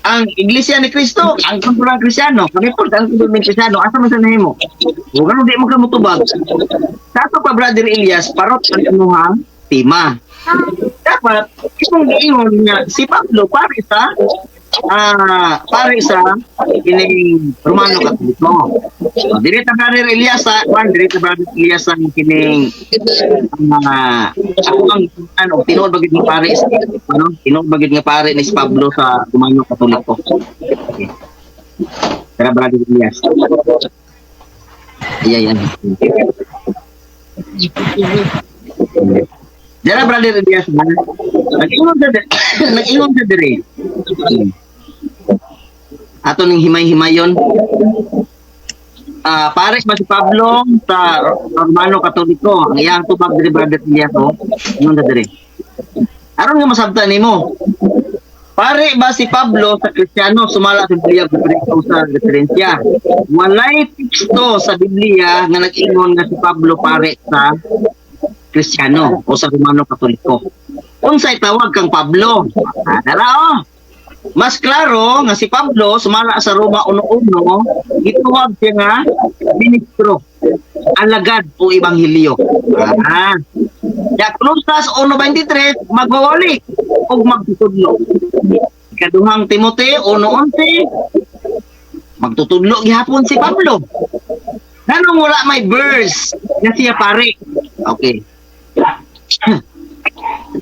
Ang Iglesia ni Cristo, ang ng Kristiyano, kami po, ang ng Kristiyano, asa man siya nahimo? O ganun di mo ka mutubag. Sa ato pa, Brother Elias, parot ang imuhang tima. Dapat, itong giingon nga, si Pablo, pare sa kining Romano Katoliko. So, diri ta, Brother Elias, sa kwan, diri ta, Brother Elias, ang kining ako ang ano, tinuod bagid nga pare sa ano, tinuod bagid nga pare ni si Pablo sa Romano Katoliko. Okay. Tara, Brother Elias. Ayan, yan. Dara, Brother Elias, ha? Nag-ingon sa dire. Ato ning himay-himayon. Ah, pares ba si Pablo sa Romano Katoliko? Ang iyang tubag diri, Brother Elias, oh. Ingon sa dire. Aron nga masabtan nimo. Pare ba si Pablo sa Kristiyano sumala sa Biblia sa referensya? Walay teksto sa Biblia nga nag-ingon nga si Pablo pare sa Kristiyano o sa Romano Katoliko. Unsay tawag kang Pablo? Ah, dara oh. Mas klaro nga si Pablo sumala sa Roma 1:1, gituwag siya nga ministro, alagad o ebanghelyo. Ah. Ya Colosas 1:23 magwawali og magtutudlo. Ikaduhang Timoteo 1:11 magtutudlo gihapon si Pablo. Nganong wala may verse nga siya pare? Okay.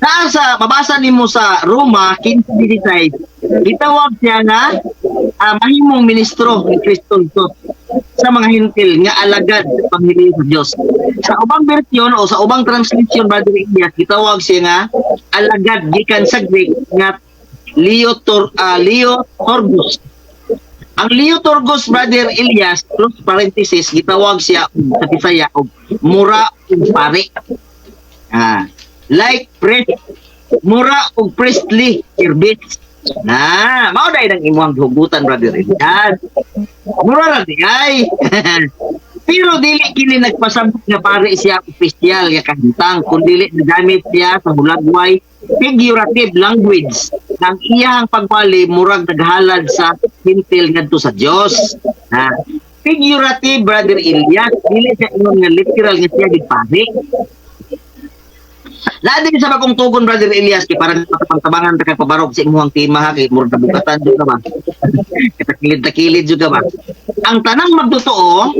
Naa sa mabasa nimo sa Roma 15:16, gitawag siya nga mahimong ministro ni Kristo Jesus sa mga Hentil nga alagad sa ebanghelyo sa Dios. Sa ubang bersyon o sa ubang translation, Brother Elias, gitawag siya nga alagad gikan sa Greek nga Leo Torgos. Ang Leo Torgos, Brother Elias, close parenthesis, gitawag siya sa Bisaya og mura og pare. Ah, like priest, mura og priestly service. Na, mao dai ang imong gihugutan, Brother Elias. Mura ra di ay. Pero dili kini nagpasabot nga pare siya opisyal nga kahimtang, kun dili nagamit siya sa hulagway figurative language ng iyang pagwali murag naghalad sa Hentil ngadto sa Dios. Ha. Figurative, Brother Elias, dili siya ingon nga literal nga siya gipari. Naa din sa bagong tugon, Brother Elias, kay parang pangtabangan ta kag pabarog sa imong tima ha, kay murag nabukatan jud ka ba? Takilid-takilid jud ka ba? Ang tanang magtotoo,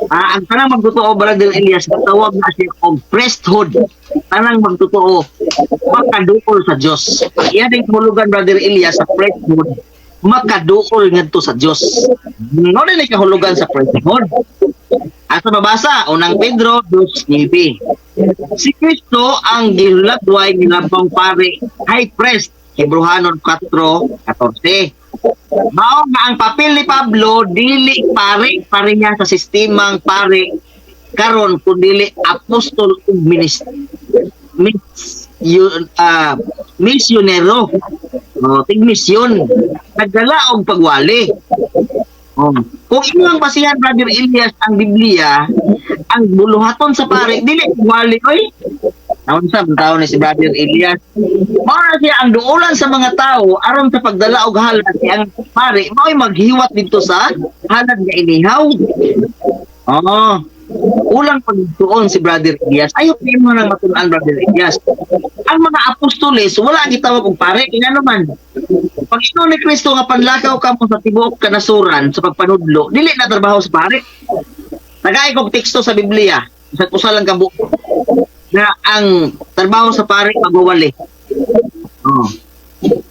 ang tanang magtotoo, Brother Elias, tawag na siya og priesthood. Tanang magtotoo makaduol sa Dios. Iya din kahulugan, Brother Elias, sa priesthood, makaduol ngadto sa Dios. No din kahulugan sa priesthood. Asa mabasa? Unang Pedro 2:9. Si Kristo ang gihulagway nga labong pare, high priest, Hebreohanon 4:14. Mao nga ang papel ni Pablo dili pare pareha sa sistemang pare karon kun dili apostol ug minister misyonero. Oh, tig misyon nagdala og pagwali. Oh. Kung imong basihan, Brother Elias, ang Biblia, ang buluhaton sa pare dili wali oy. Taon sa taon ni si Brother Elias. Mao na siya ang duolan sa mga tao aron sa pagdala og halad ang pare mao'y maghiwat didto sa halad nga inihaw. Oh. Kulang pagtuon si Brother Elias. Ayaw pa mo nang matunan, Brother Elias. Ang mga apostoles, wala gitawag og pare. Kaya naman, pag ino ni Kristo nga panlakaw ka mo sa tibuok kanasuran sa pagpanudlo, dili na trabaho sa pare. Nagaay kog teksto sa Biblia, sa usa lang ka buok, na ang trabaho sa pare magwawali. Oh.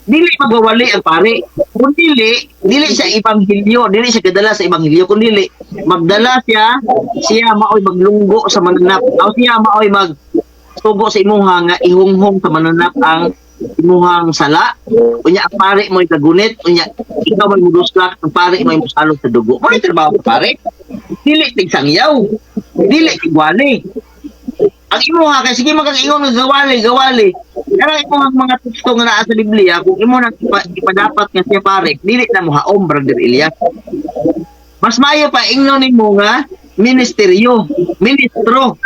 Dili magwawali ang pare. Kung dili, dili sa ebanghelyo, dili siya kadala sa ebanghelyo, kung dili magdala siya, siya maoy maglunggo sa mananap. Aw siya maoy magsugo sa imuha nga ihunghong sa mananap ang imuhang sala. Unya ang pare mo'y kagunit, unya ikaw may muduslak, ang pare mo'y musalog sa dugo. Mo'y trabaho sa pare. Dili tigsangyaw. Dili tigwali. Ang imuha kay sige magkag-ingon nga gawali, gawali. Karang imuhang mga teksto nga naa sa Biblia, kung imo nang ipadapat nga siya pare, dili na mo haom, Brother Elias. Mas maayo pa ingnon nimo nga ministeryo, ministro.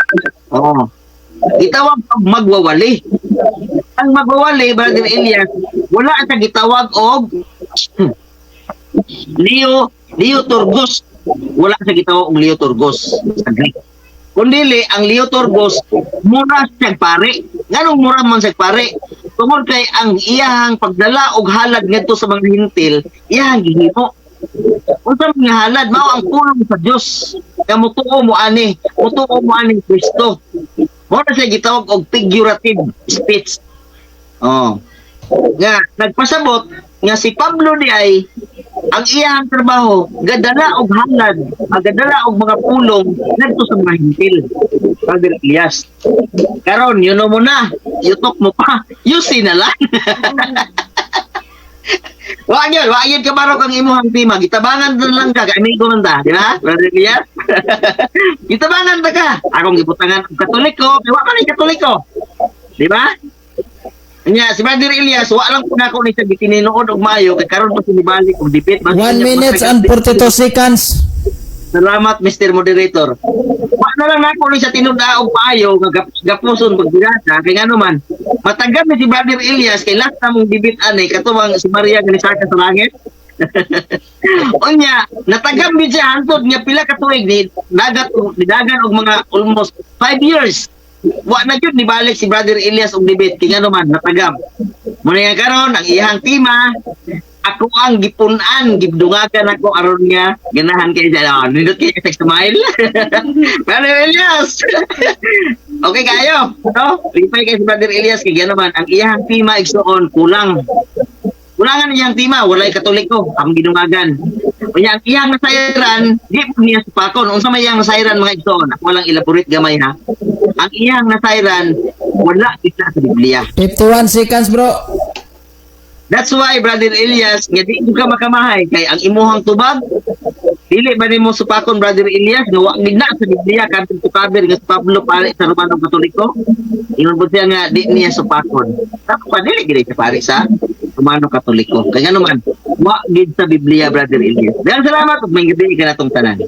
Oo. Gitawag og magwawali. Ang magwawali, Brother Elias, wala sa gitawag og Leo Turgos. Wala sa gitawag og Leo Turgos sa Greek. Kung dili, ang Leo Turgos, mura siyang pare. Nganong mura man siyang pare? Tungod kay ang iyahang pagdala og halad ngadto sa mga hintil, iyahang gihimo. Unsa man nga halad, mao ang pulong sa Dios. Nga mutuo mo ani, mutuo mo ani Kristo. Mao na siya gitawag og figurative speech. Oh. Nga nagpasabot nga si Pablo di ay ang iyang trabaho gadala og halad, gadala og mga pulong ngadto sa mga hintil. Brother Elias. Karon you know mo na, yutok mo pa, you see na lang. Wa yun kabarok ang imuhang tema. Gitabangan na lang ka, kay amigo man ta, di ba? Brother Elias? Gitabangan ta ka. Akong gibutangan og Katoliko, kay wa man ni Katoliko. Di ba? Nya si Brother Elias, wa lang po nako ni siya gitinuod og maayo kay karon pa sinibalik og debate. 1 minutes and 42 seconds. Salamat, Mr. Moderator. Wa na lang nako ni siya tinud og maayo nga gapuson pagbirata kay ngano man matagam ni si Brother Elias kay last na mong debate ani katong si Maria nga nisaka sa langit. Unya, natagam gid siya hangtod nga pila ka tuig ni dagat ni dagan og mga almost 5 years. Wa na gyud nibalik si Brother Elias og debate kay ngano man natagam. Muna nga karon ang iyang tema ako ang gipun-an, gibdungagan ako aron nga ganahan kay siya. Oh, nindot kay sa smile. Brother Elias. Okay kayo, no? Lipay kay si Brother Elias kay gano man ang iyang tema igsuon kulang. Kulangan iyang tema, walay Katoliko ang gidungagan. Unya ang iyang nasayran, di po niya supakon. Unsa may iyang nasayran mga igsuon? Ako lang elaborate gamay ha. Ang iyang nasayran wala kita sa Biblia. 51 seconds, bro. That's why, Brother Elias, nga di ka makamahay kay ang imuhang tubag dili ba nimo supakon, Brother Elias, nga wa gid na sa Biblia kadtong tukaber nga si Pablo pare sa Romano Katoliko? Ingon po siya nga di niya supakon. Tapos pa dili gid siya pare sa Romano Katoliko. Kaya nga naman wa gid sa Biblia, Brother Elias. Daghang salamat ug may gabi kanatong tanan.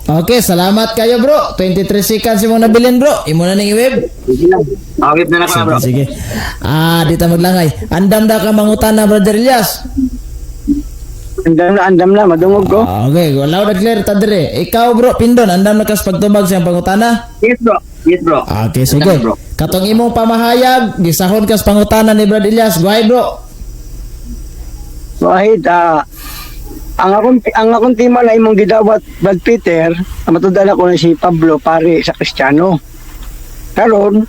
Okay, salamat kayo, bro. 23 seconds imong nabilin, bro. Imo na ning i-web. Sige lang. Awit na na ko, bro. Sige, sige. Ah, di ta maglangay. Andam da ka mangutana, Brother Elias. Andam na, andam na, madungog ko. Ah, okay, loud and clear ta dire. Ikaw, bro, Pindon, andam na kas pagtubag sa iyang pangutana? Yes, bro. Yes, bro. Okay, sige. Andam, bro. Katong imong pamahayag, gisahon kas pangutana ni Brad Elias. Go ahead, bro. Wahid, ang akong tema na imong gidawat, Brad Peter, ang matudala ko na si Pablo pare sa Kristiyano. Karon,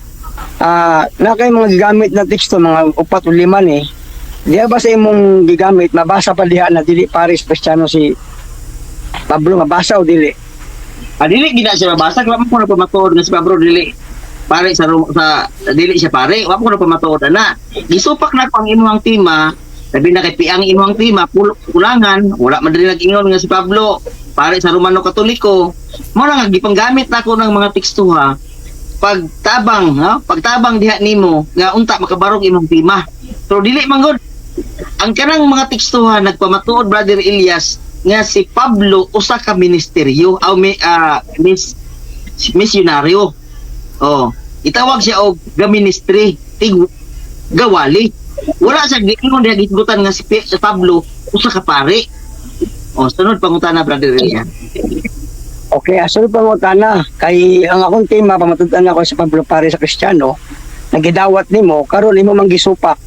na kay mga gigamit na teksto mga upat o lima ni. Diya ba sa imong gigamit mabasa pa diha na dili pare sa Kristiyano si Pablo, mabasa o dili? Ah, dili gid na siya mabasa, wa man ko na pamatuod nga si Pablo dili pare sa dili siya pare, wa man ko na pamatuod ana. Gisupak na ko ang imong tema, labi na kay piang imong tema kulangan, wala man diri nag-ingon nga si Pablo pare sa Romano Katoliko. Mo na nga gipanggamit nako ng mga tekstuha pagtabang, ha? Pagtabang diha nimo nga unta makabarog imong tema. Pero dili man gud ang kanang mga tekstuha nagpamatuod, Brother Elias, nga si Pablo usa ka ministeryo aw misyonaryo. Oh, itawag siya og gaministry, tig gawali. Wala sa giingon diha gitgutan nga si Pablo usa ka pare. Oh, sunod pangutana, Brother Elias. Okay, asul pangutana kay ang akong tema pamatud-an ako sa Pablo pare sa Kristiyano, nagidawat nimo karon imo man gisupak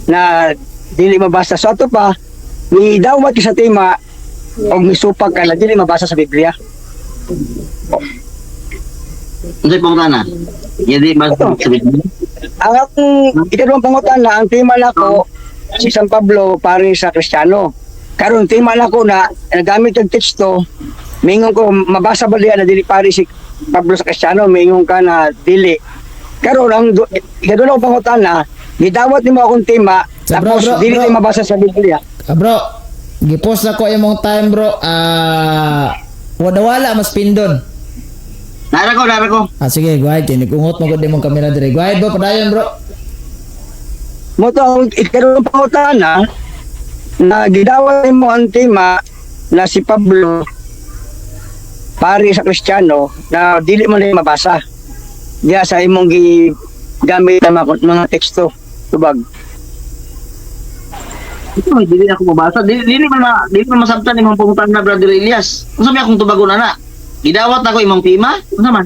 na dili mabasa. So ato pa nidawat ka sa tema og misupak ka na dili mabasa sa Biblia. Unsay pangutana? Hindi ba Ito. sa Biblia? Ang akong ikaduhang pangutana, ang tema nako si San Pablo pare sa Kristiyano. Karon tema nako na nagamit ang teksto, mingon ko mabasa ba diya na dili pare si Pablo sa Kristiyano, mingon ka na dili. Karon ang ikaduha ko pangutana, gidawat nimo akong tema Sa bro, tapos bro, dili bro. tayo mabasa sa Biblia. Ah, bro, gipost na ko imong time, bro. Ah, wala wala mas pindon. Nara ko, nara ko. Ah, sige, go ahead. Kaya nag-ungot mo gud imong kamera dire. Go ahead, bro. Padayon, bro. Mo to ang ikaduhang pangutana na gidawat nimo ang tema na si Pablo pare sa Kristiyano na dili mo na mabasa. Diya sa imong gigamit na mga teksto tubag. Ito, dili ako mabasa. Dili man masabtan imong pangutana, Brother Elias. Unsa may akong tubagon ana? Gidawat ako imong tema? Unsa man?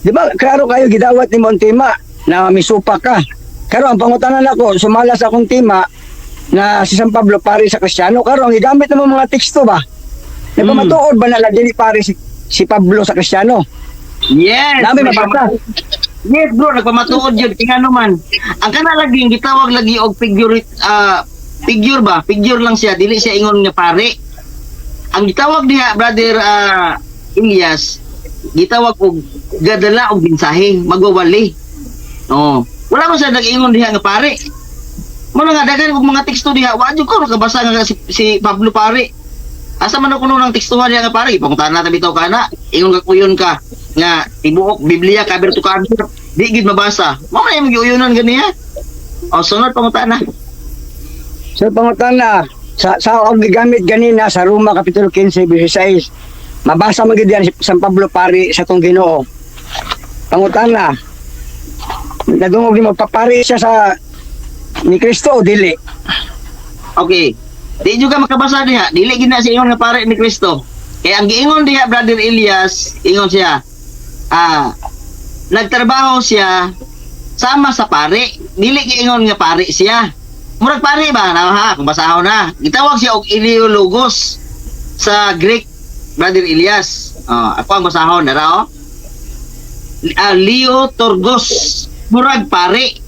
Di ba klaro kayo gidawat nimo ang tema na misupa ka. Karon ang pangutana nako sumala sa akong tema na si San Pablo pare sa Kristiyano. Karon ang gigamit nimo mga teksto ba? Nagpamatuod ba na na dili pare si Pablo sa Kristiyano? Yes. Nami mabasa. Yes, bro, nagpamatuod yun. Kaya ano man. Ang kana lagi gitawag lagi og figure, figure ba? Figure lang siya, dili siya ingon nga pare. Ang gitawag diha, Brother Elias, gitawag og gadala og mensahe, magwawali. Oh. Wala man siya nag-ingon diha nga pare. Muna nga daghan og mga teksto diha, wa jud ko nakabasa nga si Pablo pare. Asa man ako nung tekstuhan diha nga pare, ipangutan na bitaw kana. Ingon ka kuyon ka nga tibuok Biblia cover to cover, di gid mabasa. Mao na imong giuyunan ganiya. O sunod pangutana. So pangutana sa akong gigamit ganina sa Roma kapitulo 15 verse 6. Mabasa man gid yan si San Pablo pari sa tong Ginoo. Pangutana, nadungog nimo papari siya sa ni Kristo o dili? Okay. Di jud ka makabasa diha. Dili gid na siya ingon nga pare ni Kristo. Kaya ang giingon diha, Brother Elias, ingon siya, nagtrabaho siya sama sa pare. Dili giingon nga pare siya. Murag pare ba? Na, ha, kung basahon na. Gitawag siya og Iliologos sa Greek, Brother Elias. Oh, ako ang basahon, dara oh. Leo Torgos, murag pare.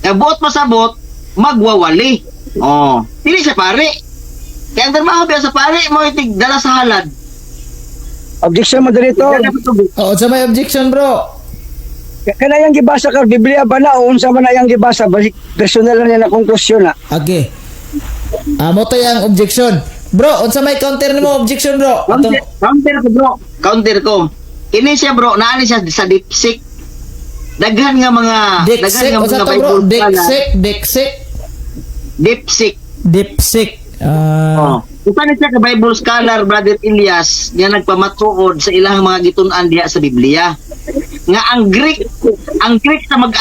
Nga buot pasabot, magwawali. Oh, dili siya pare. Kaya ang trabaho biya sa pare mo itig dala sa halad. Objection mo dito. Dala sa tubig. Oh, unsa may objection, bro? Kana yang gibasa ka Biblia ba na o unsa man na yang gibasa, balik personal lang niya na konklusyon na. Okay. Ah, mo to yung objection. Bro, unsa may counter nimo objection, bro? Counter, Atong counter ko, bro. Counter ko. Kini siya, bro, naani siya sa DeepSeek. Daghan nga mga daghan Dixek, nga unsa mga to, bro? Bible scholar. Dixek, Dixek, DeepSeek. Dipsik. Oh. Ah, Usa ni siya ka Bible scholar, Brother Elias, nga nagpamatuod sa ilang mga gitun-an diha sa Biblia. Nga ang Greek sa mag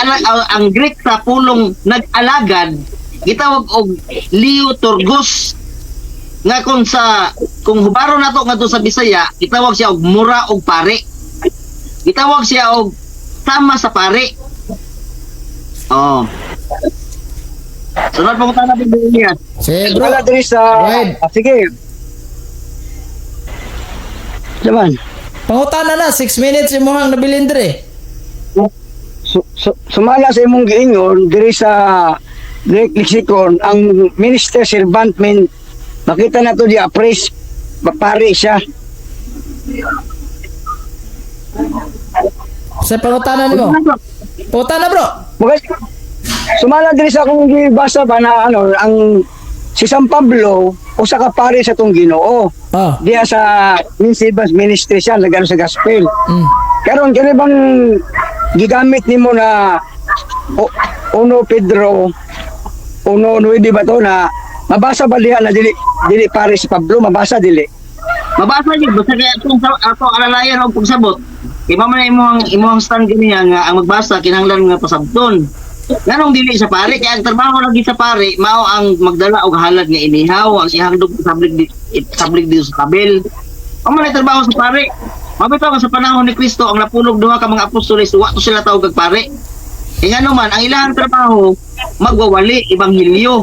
ang Greek sa pulong nag-alagad gitawag og Leotorgos. Nga kung hubaro nato ngadto sa Bisaya, gitawag siya og mura og pare. Gitawag siya og sama sa pare. Oh. Sunod pa na, Brother Elias. Sige, bro. Wala diri sa Right. Ah, sige. Naman. Pangutana na, 6 minutes imuhang nabilin dire. Sumala sa imong giingon diri sa Greek lexicon ang minister servant mean makita na to di praise pare siya. Sa pangutana nimo. Pangutana, bro. Mga sumala diri sa akong gibasa ba na ano ang si San Pablo usa ka pare sa tong Ginoo. Oh. Diya sa Minsibas ministry siya nagano sa gospel. Karon kani bang gigamit nimo na 1 Pedro 1:9 ba to na mabasa ba diha na dili dili pare si Pablo, mabasa dili? Mabasa gyud basta kay atong ato alalayan og pagsabot. Kay mao man na imong stand ganiya nga ang magbasa kinahanglan nga pasabton. Nganong dili sa pare kay ang trabaho lagi sa pare mao ang magdala og halad nga inihaw, ang ihandog sablig di sablig dito sa kabel. Ang mga trabaho sa pare. Mabitaw ka sa panahon ni Kristo ang napulog duha ka mga apostoles, wa to sila tawag og pare. E ngano man, ang ilang trabaho magwawali ebanghelyo.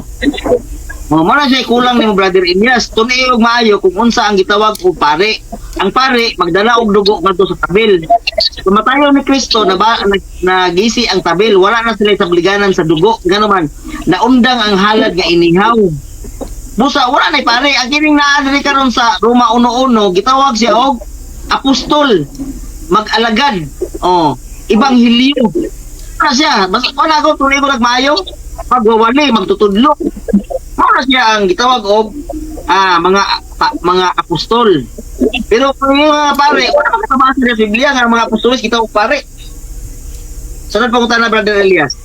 Mo mo na siya kulang nimo, Brother Elias. Tunay og maayo kung unsa ang gitawag og pare. Ang pare magdala og dugo ngadto sa tabil. Pamatayon ni Kristo na ba nagisi ang tabil, wala na sila sa bliganan sa dugo. Ngano man, naundang ang halad nga inihaw. Busa wala na pare, ang kining naa diri karon sa Roma 1:1 gitawag siya og apostol, mag-alagad. Oh, ebanghelyo. Wala siya, basta wala ko tuloy ko nagmaayo, magwawali, magtutudlo. Mao na siya ang gitawag og mga apostol. Pero kung yung mga pare, wala man kabasa sa Biblia nga ang mga apostoles gitawag pare. Sunod pangutana, Brother Elias.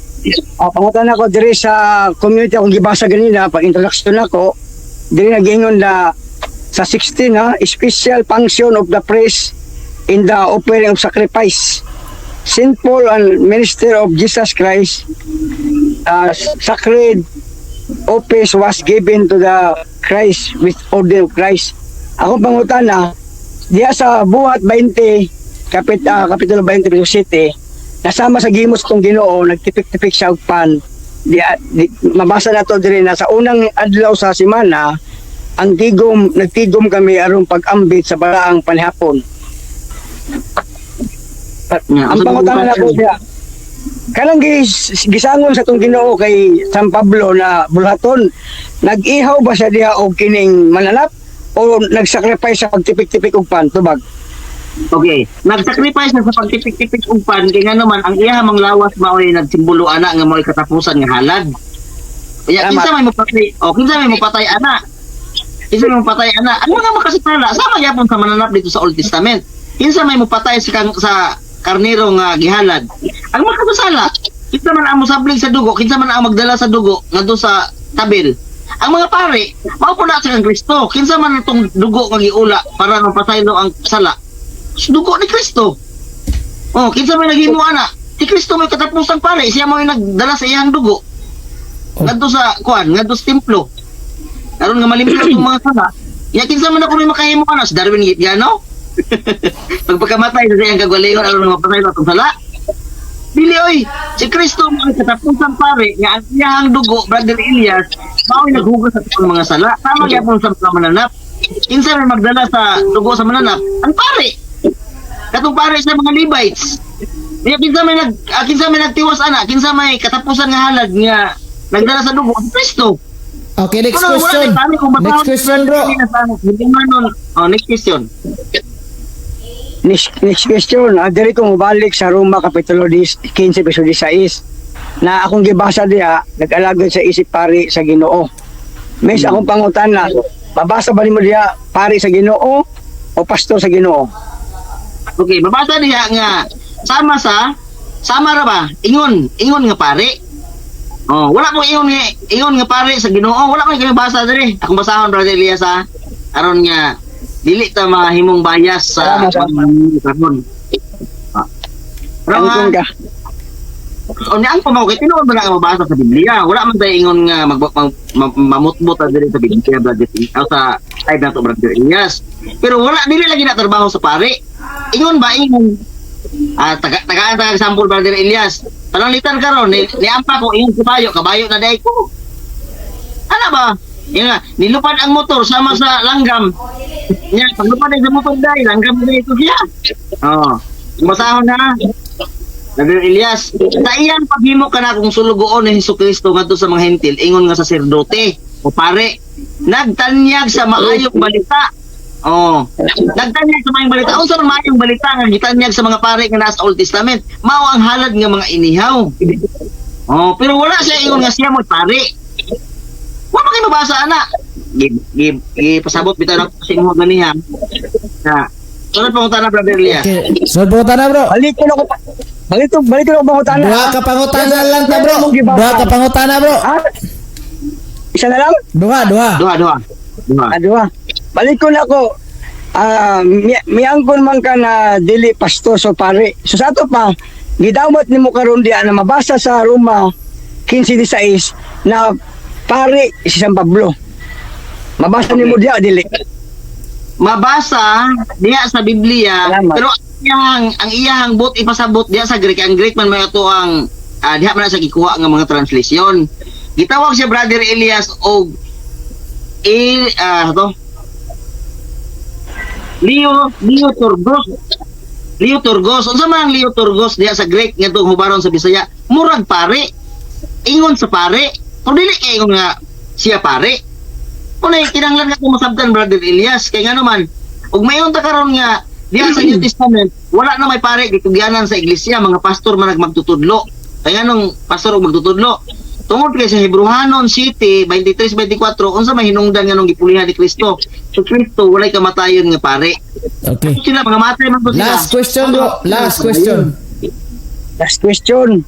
Oh, pangutan ako diri sa community akong gibasa ganina pag introduction nako, diri nagingon na sa 16 ha, special function of the priest in the offering of sacrifice. Saint Paul and minister of Jesus Christ, sacred office was given to the Christ with order of Christ. Ako pangutana, diya sa Buhat 20, kapitulo 20 verse 7, nasama sa gimos tong Ginoo, nagtipik-tipik siya og pan. Di, mabasa na to diri na sa unang adlaw sa semana, ang tigom, nagtigom kami aron pag-ambit sa balaang panihapon. Yeah, Ang pangutana na po siya, kanang gisangon sa tong Ginoo kay San Pablo na bulhaton, nag-ihaw ba siya diha og kining mananap o nagsacrifice sa pagtipik-tipik og pan tubag? Okay. Nagsacrifice na sa pagtipik-tipik og pan kay ngano man ang iya mang lawas mao'y nagsimbolo ana nga mao'y katapusan nga halad. Kaya Tama. kinsa may mopatay, o kinsa may mopatay ana? Kinsa may mopatay ana? Ang mga makasasala sama gyapon sa mananap dito sa Old Testament. Kinsa may mopatay sa karnero nga gihalad? Ang makasasala, kinsa man ang mosablig sa dugo, kinsa man ang magdala sa dugo ngadto sa tabil. Ang mga pare, mao po na sa kang Kristo. Kinsa man itong dugo nga giula para mapasaylo ang sala? Dugo ni Kristo. Oh, kinsa may naghimo ana? Si Kristo may katapusang pare, siya mo nagdala sa iyang dugo. Ngadto sa kuan, ngadto sa templo. Aron nga malimpyo itong mga sala. Ya kinsa man ako may makahimo ana si Darwin Gitiano? Pagpagkamatay sa iyang kagwalingon aron nga mapasaylo atong sala. Dili oy, si Kristo mo ang katapusang pare nga ang iyang dugo, Brother Elias, mao'y naghugas sa atong mga sala. Tama gyapon sa mga mananap. Kinsa may magdala sa dugo sa mananap? Ang pare. Katong pare sa mga Levites. Kaya kinsa may nagtiwas ana, kinsa may katapusan nga halad nga nagdala sa dugo, si Kristo. Okay, next Wala, wala, question. pare, kung Next question, bro. Hindi man nun. Oh, next question. Next question, diri ko mobalik sa Roma Kapitulo 15 verso 16 na akong gibasa diha, nag-alagad sa isip pari sa Ginoo. Mes akong pangutana, mabasa ba nimo diha pari sa Ginoo o pastor sa Ginoo? Okay, babasa diha nga sama sa sama ra ba? Ingon, ingon nga pare. Oh, wala ko ingon nga pare sa Ginoo. Wala ko kami basa diri. Akong basahon, Brother Elias, ha. Aron nga dili ta mahimong bias sa Tama, tama. karon. Ah. Pero nga, Angkon ka. O niya ang pamaw kay tinuod ba na ang mabasa sa Biblia? Wala man tayo ingon nga mamutbot ta diri sa Biblia, Brother Elias, o sa type na to, Brother Elias. Pero wala dili lagi na trabaho sa pare. Ingon ba ingon taga tagaan taga example, Brother Elias. Pananglitan karon ni niampa ko ingon kabayo, kabayo na dai ko. Ana ba? Yan nga, nilupad ang motor sama sa langgam. Nya, paglupad ay sa motor dai, langgam na ito siya. Oh, basahon na. Brother Elias, sa iyang paghimo ka na kung sulugoon ni Hesus Kristo ngadto sa mga Hentil, ingon nga saserdote o pare, nagtanyag sa maayong balita. Oh, nagtanyag sa maayong balita. Unsa man maayong balita nga gitanyag sa mga pare nga nasa Old Testament? Mao ang halad nga mga inihaw. Oh, pero wala siya ingon nga siya mo pare. Wa man kay mabasa ana. Gi gi gipasabot bitaw na sa imo ganiha. Na. Sunod pangutana, Brother Elias. Okay, sunod pangutana, bro. Balik ko na ko balik ko na ko pangutana. Duha ka pangutana lang ta, bro. Duha ka pangutana, bro. Ha? Isa na lang? Duha, duha. Duha, duha. Duha. Ah, duha. Balik ko na ako. Miangkon man ka na dili pastor so pare. So sa ato pa, gidawat nimo karon diya na mabasa sa Roma 15:16 na pare si San Pablo. Mabasa nimo diya dili? Mabasa diha sa Biblia, Salamat. pero ang iyang buot ipasabot diha sa Greek, ang Greek man may ato ang diha man na sa gikuha nga mga translation. Gitawag siya, Brother Elias, og il to Leo Leo Turgos. Leo Turgos. Unsa man ang Leo Turgos diha sa Greek nga hubaron sa Bisaya? Murag pare. Ingon sa pare. Pero dili kay ingon nga siya pare. Unay kinahanglan nga masabtan, Brother Elias, kay ngano man ug mayon ta karon nga diha sa New Testament wala na may pare, gitugyanan sa iglesia, mga pastor man magtutudlo. Kay nganong pastor og magtutudlo? Tungod kay sa Hebreohanon 7:23-24, unsa may hinungdan nganong gipulihan ni Kristo? Si Kristo walay kamatayon nga pare. Okay. Sila mga matay man to sila. Last question, bro. Last question. Last question.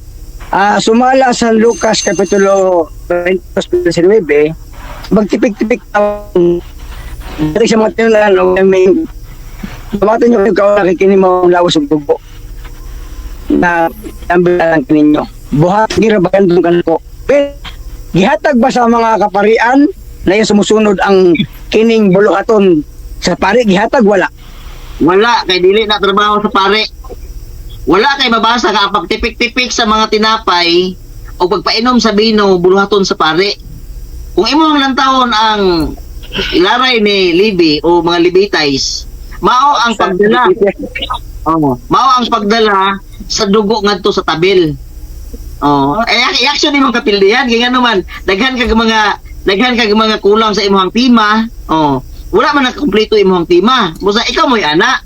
Sumala sa Lucas Kapitulo 22:19, magtipik-tipik ang diri sa mga tinunan o may pamatin nyo yung kauna kay kini mo ang lawas ug dugo na ang ninyo. Buhat gira ba kandong kanako? Pero gihatag ba sa mga kaparian na yung sumusunod ang kining buluhaton sa pari, gihatag wala? Wala kay dili na trabaho sa pare. Wala kay mabasa ka ang pagtipik-tipik sa mga tinapay o pagpainom sa bino buluhaton sa pare. Kung imo ang lantawon ang ilaray ni Libi o mga Libitays, mao ang pagdala. Oh, mao ang pagdala sa dugo ngadto sa tabil. Oh, eh action imong kapildihan kay ngano man daghan kag mga kulang sa imong tima. Oh, wala man nakakumpleto imong tima. Busa ikaw mo'y ana.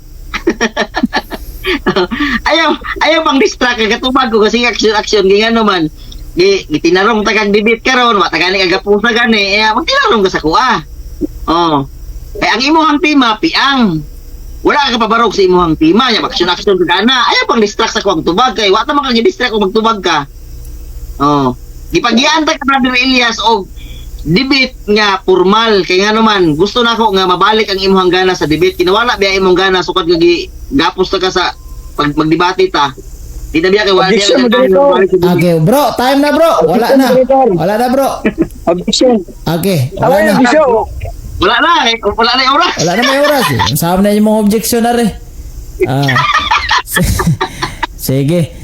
Ayaw ayaw pang distract kay katubag ko kasi action action kay ngano man gi gitinarong ta kag debate karon, wa ta gani kagapusa gani, eh magtinarong ka sa kuha. Oh. Eh ang imong tima piang. Wala ka kapabarog sa imong tima, nya action action ka na. Ayaw pang distract sa kuang tubag kay wa ta man kang distract kung magtubag ka. Oh. Gipagiyaan ta ka, Brother Elias, og debate nga formal kay ngano man gusto nako nga mabalik ang imong gana sa debate. Kinawala biya imong gana sukad nga gapos ta ka sa pag magdebate ta. Di na biya kay wala Objection, biya moderator. mabalik sa debate. Okay, bro. Time na, bro. Wala na. Wala na, bro. Objection. Okay, wala Wala na. na. Wala na eh, wala na yung oras. Wala na may oras eh. Saan na yung mga objection na rin. Ah. Sige.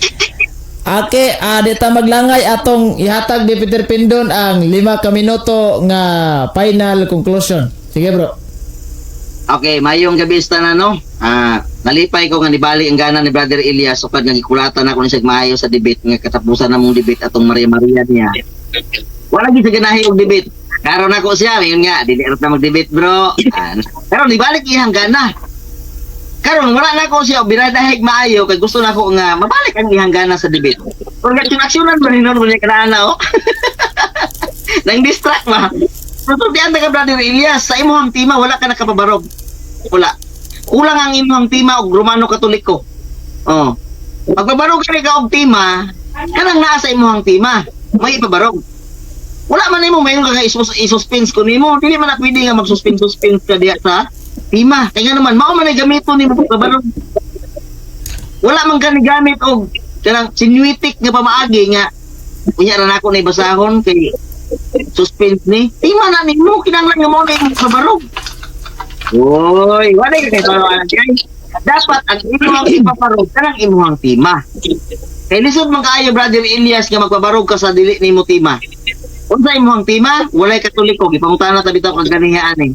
Okay, di ta maglangay, atong ihatag ni Peter Pindon ang 5 ka minuto nga final conclusion. Sige, bro. Okay, mayong gabi sa tanan, no. Nalipay ko nga nibali ang gana ni Brother Elias sukad nga gikulatan ako ni siya maayo sa debate nga katapusan namong debate atong Maria Maria niya. Wala gid sa ganahi og debate. Karon ako siya, yun nga, dili ra ta mag-debate, bro. Pero nibalik iyang gana. Karon wala na ko siya biradahig maayo kay gusto na ko nga mabalik ang iyang gana sa debate. Pero aksyon-aksyonan ba ni mo niya kanana oh. Nang distract ba? Sultian ta ka, Brother Elias, sa imong tima wala ka nakapabarog. Wala. Kulang ang imong tima og Romano Katoliko. Oh. Pagbabarog ka ka og tima, kanang naa sa imong tima, may ipabarog. Wala man nimo mayon ka nga isuspense ko nimo, dili man na pwede nga mag-suspense suspense ka diha sa tima. Kay nga naman mao man ay gamiton nimo pagbabarog. Wala man ka ni gamit og kanang sinuitik nga pamaagi nga unya ra nako na ibasahon kay suspense ni. Tima na nimo, kinahanglan nga mao na imong pabarog. Uy, wala ka kay pabarog. Dapat ang imong ipaparog kanang imong tima. Kay lisod man kaayo, Brother Elias, nga magpabarog ka sa dili nimo tima. Unsa imong tima? Walay Katoliko, gipangutana ta bitaw kag ganiha ani.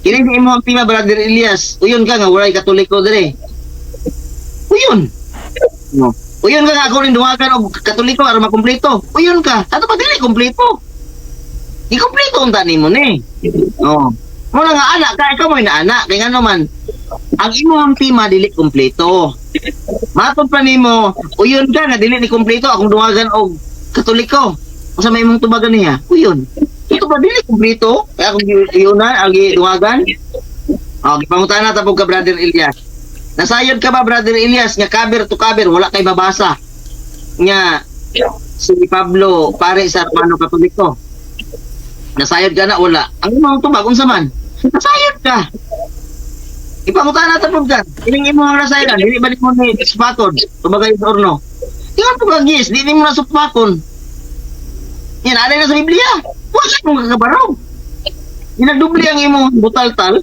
Kini sa imong tima, Brother Elias, uyon ka nga walay Katoliko dire. Uyon. No. Uyon ka nga ako rin dungagan og Katoliko aron makumpleto. Uyon ka. Ato pa dili kumpleto. Di kumpleto unta nimo ni. Oh. Mo na nga anak ka, ikaw mo na anak kay ngano man ang imong tima dili kumpleto. Matod pa nimo, uyon ka nga dili ni kumpleto akong dungagan og Katoliko. Unsa may imong tubagan niya? Uyon. Ito pa dili kumpleto kaya akong uyunan ang dungagan. Oh, gipangutana ta pud ka, Brother Elias. Nasayod ka ba, Brother Elias, nga cover to cover wala kay mabasa nga si Pablo pare sa Romano Katoliko? Nasayod ka na wala? Ang imong tubag unsa man? Nasayod ka. Ipangutana ta pud ka. Ining imong nasayodan, dili ba nimo ni supakon? Tubagay sa orno. Ingon po ka gis, di nimo na supakon. Yan, alay na sa Biblia. Wala mong kakabarog. Ginagdubli ang imong butaltal.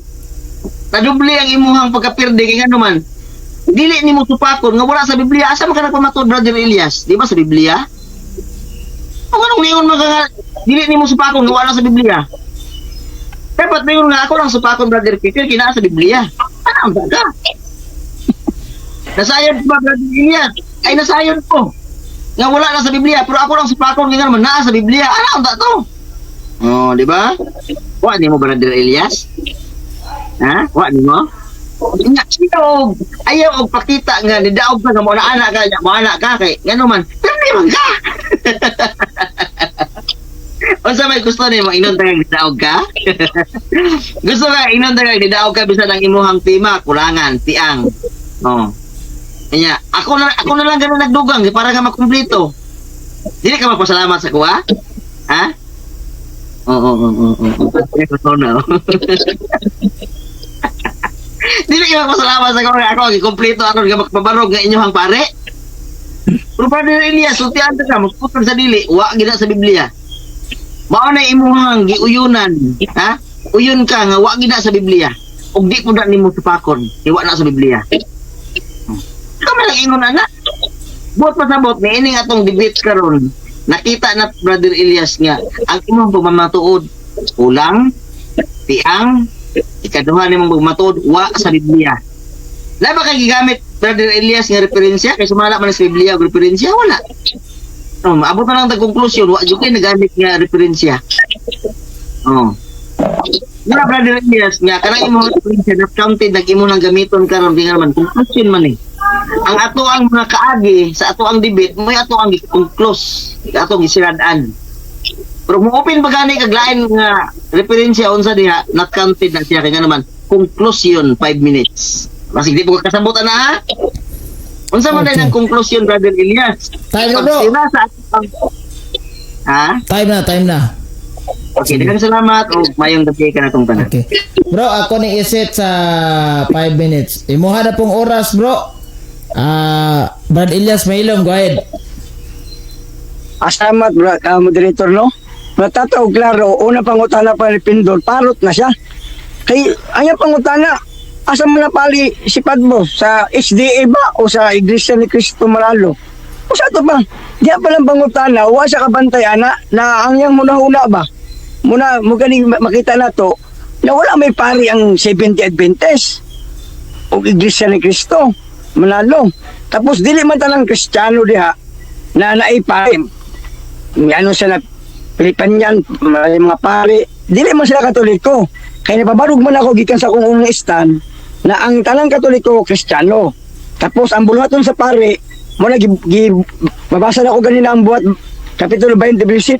Nadoble ang imuhang pagkapirde kay ngano man dili nimo supakon nga wala sa Biblia. Asa man ka nagpamatuod, Brother Elias? Di ba sa Biblia? O anong ningon man ka nga dili nimo supakon nga wala sa Biblia? Dapat ningon nga ako lang supakon, Brother Peter, kinaa sa Biblia. Ano ang ka? Nasayod ba, Brother Elias? Ay, nasayod ko nga wala na sa Biblia, pero ako lang supakon nga naman naa sa Biblia. Ano ang to? Oh, di ba? Wa nimo, Brother Elias? Ha? Wa nimo? Nya ayaw ayaw og pakita nga nidaog ka nga mo na anak ka, mo anak ka kay ngano man pero man ka. Unsa may gusto nimo, inon ta nga nidaog ka? Gusto ka inon ta nga nidaog ka bisan ang imuhang tema kulangan, tiang. Oh. Nya, ako na lang ganun nagdugang para nga makumpleto. Dili ka magpasalamat sa kuha? Ha? Oo. Na. Dili ka magpasalamat sa kuha, ako gikumpleto aron nga magpabarog nga inyong pare. Pero Brother Elias, sultian ka, musputol sa dili, wa gina sa Biblia. Mao na imuhang giuyunan, ha? Uyon ka nga wa gina sa Biblia. Ug di po na nimo supakon, wa na sa Biblia. Ikaw man lang ingon ana. Buot pasabot ni ining atong debate karon. Nakita na, Brother Elias, nga ang imong pagmamatuod kulang, tiang, ikaduha nimong pagmamatuod wa sa Biblia. La ba kay gigamit, Brother Elias, nga referensya kay sumala man sa Biblia og referensya wala. Oh, maabot na lang tag konklusyon, wa jud kay nagamit nga referensya. Oh. Nga Brother Elias nga kanang imong referensya not counted, nag imo nang gamiton karon kay nga naman conclusion man eh. Ang ato ang mga kaagi sa ato ang debate mo ato ang gi-conclose, ato ang gisirad-an. Pero mo open pa gani kag lain nga referensya unsa diha, not counted na siya kay nga naman conclusion 5 minutes. Basig di po kasabot ana ha. Unsa man okay ang conclusion, Brother Elias? Time na, bro. Pagsira sa ato ang. Ha? Time na, time na. Okay, daghang salamat ug mayong gabi ka natong tanan. Okay. Bro, ako ni iset sa 5 minutes. Imuha na pong oras, bro. Ah, Brad Elias Mailom, go ahead. Asalamat, bro, moderator, no? Matataw klaro, una pangutana pa ni Pindol, parot na siya. Kay, ang pangutana, asa man napali si Padmo? Sa SDA ba o sa Iglesia ni Cristo Manalo? O sa ato ba? Diya pa lang pangutana, wa siya kabantay, ana, na ang yang muna-huna ba? Muna, mo ganing makita na to, na wala may pari ang Seventh Adventist o Iglesia ni Cristo Manalo. Tapos dili man talang Kristiyano diha na naipari. May ano siya na Pilipanyan, may mga pari. Dili man sila Katoliko. Kaya napabarog man ako gikan sa akong unang stand na ang tanang Katoliko Kristiyano. Tapos ang buluhaton sa pari, mo na gi, mabasa na ko ganina ang buhat Kapitulo 20 verse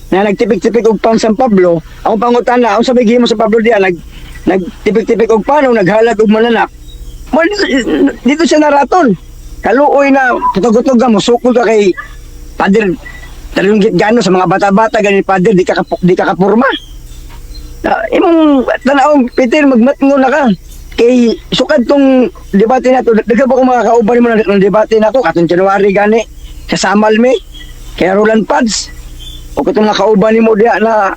na nagtipik-tipik og pan San Pablo. Akong pangutana, unsa may gihimo sa Pablo diya nagtipik-tipik og pan o naghalat og mananak? Mo dito siya naraton. Kaluoy na tutog-utog ka mo sukol ka kay Father Talong gano sa mga bata-bata gani Father di ka kapurma. Na, imong tanaw Peter magmatngo na ka. Kay sukad tong debate na to, daghan pa ko mga kauban nimo na debate nako katong January gani sa Samal mi kay Roland Pads. O katong mga kauban nimo diha na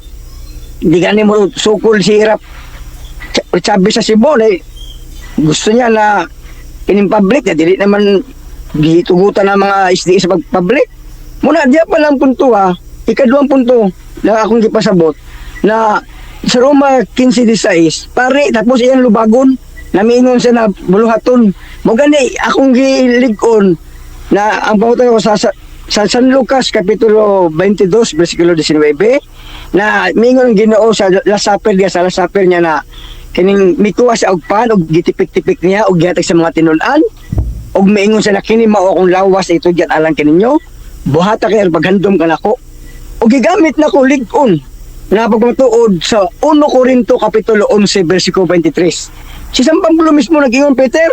di gani mo sukol si Irap Chavez sa Cebu eh, gusto niya na kining public na dili naman gitugutan ng mga SDA sa pag-public. Muna diya pa lang punto ha, ikaduhang punto na akong gipasabot na sa Roma 15:16 pare tapos iyang lubagon namiingon siya na buluhaton mo gani akong gilig-on na ang pangutan ko sa San Lucas kapitulo 22 bersikulo 19 na miingon ang Ginoo sa Last Supper niya, sa Last Supper niya na kining mikuha siya og pan og gitipik-tipik niya og gihatag sa mga tinun-an og miingon siya na kini mao akong lawas ito diyan alang kaninyo, buhata kay paghandom kanako. Og gigamit nako lig-on na pagmatuod sa 1 Corinto kapitulo 11 bersikulo 23. Si San Pablo mismo nag-ingon, Peter,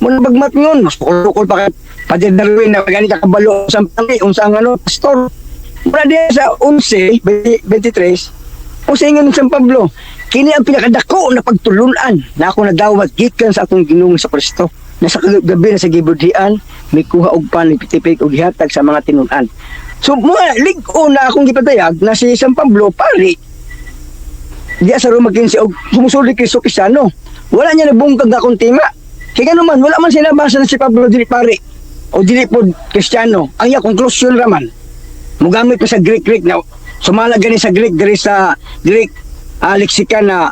muna bagmat ngon mas pukul pa kay Padre Darwin na gani ka kabalo sa pangi unsa ang ano pastor. Muna diya sa 11 23 unsa ingon San Pablo, kini ang pinakadako na pagtulunan na ako nadawat gikan sa akong Ginoong sa Kristo na sa gabi na sa gibudhian mikuha og pan nagtipik og gihatag sa mga tinun-an. So mga lig-on na akong gipadayag na si San Pablo pari diya sa Roma 15 og sumusulod Kristo Kristiyano. Wala niya nabungkag akong tema. Kaya naman, wala man siya nabasa na si Pablo dili pare o dili po Kristiyano. Ang iya conclusion raman. Mugamit pa sa Greek Greek na sumala gani sa Greek diri sa Greek lexicon na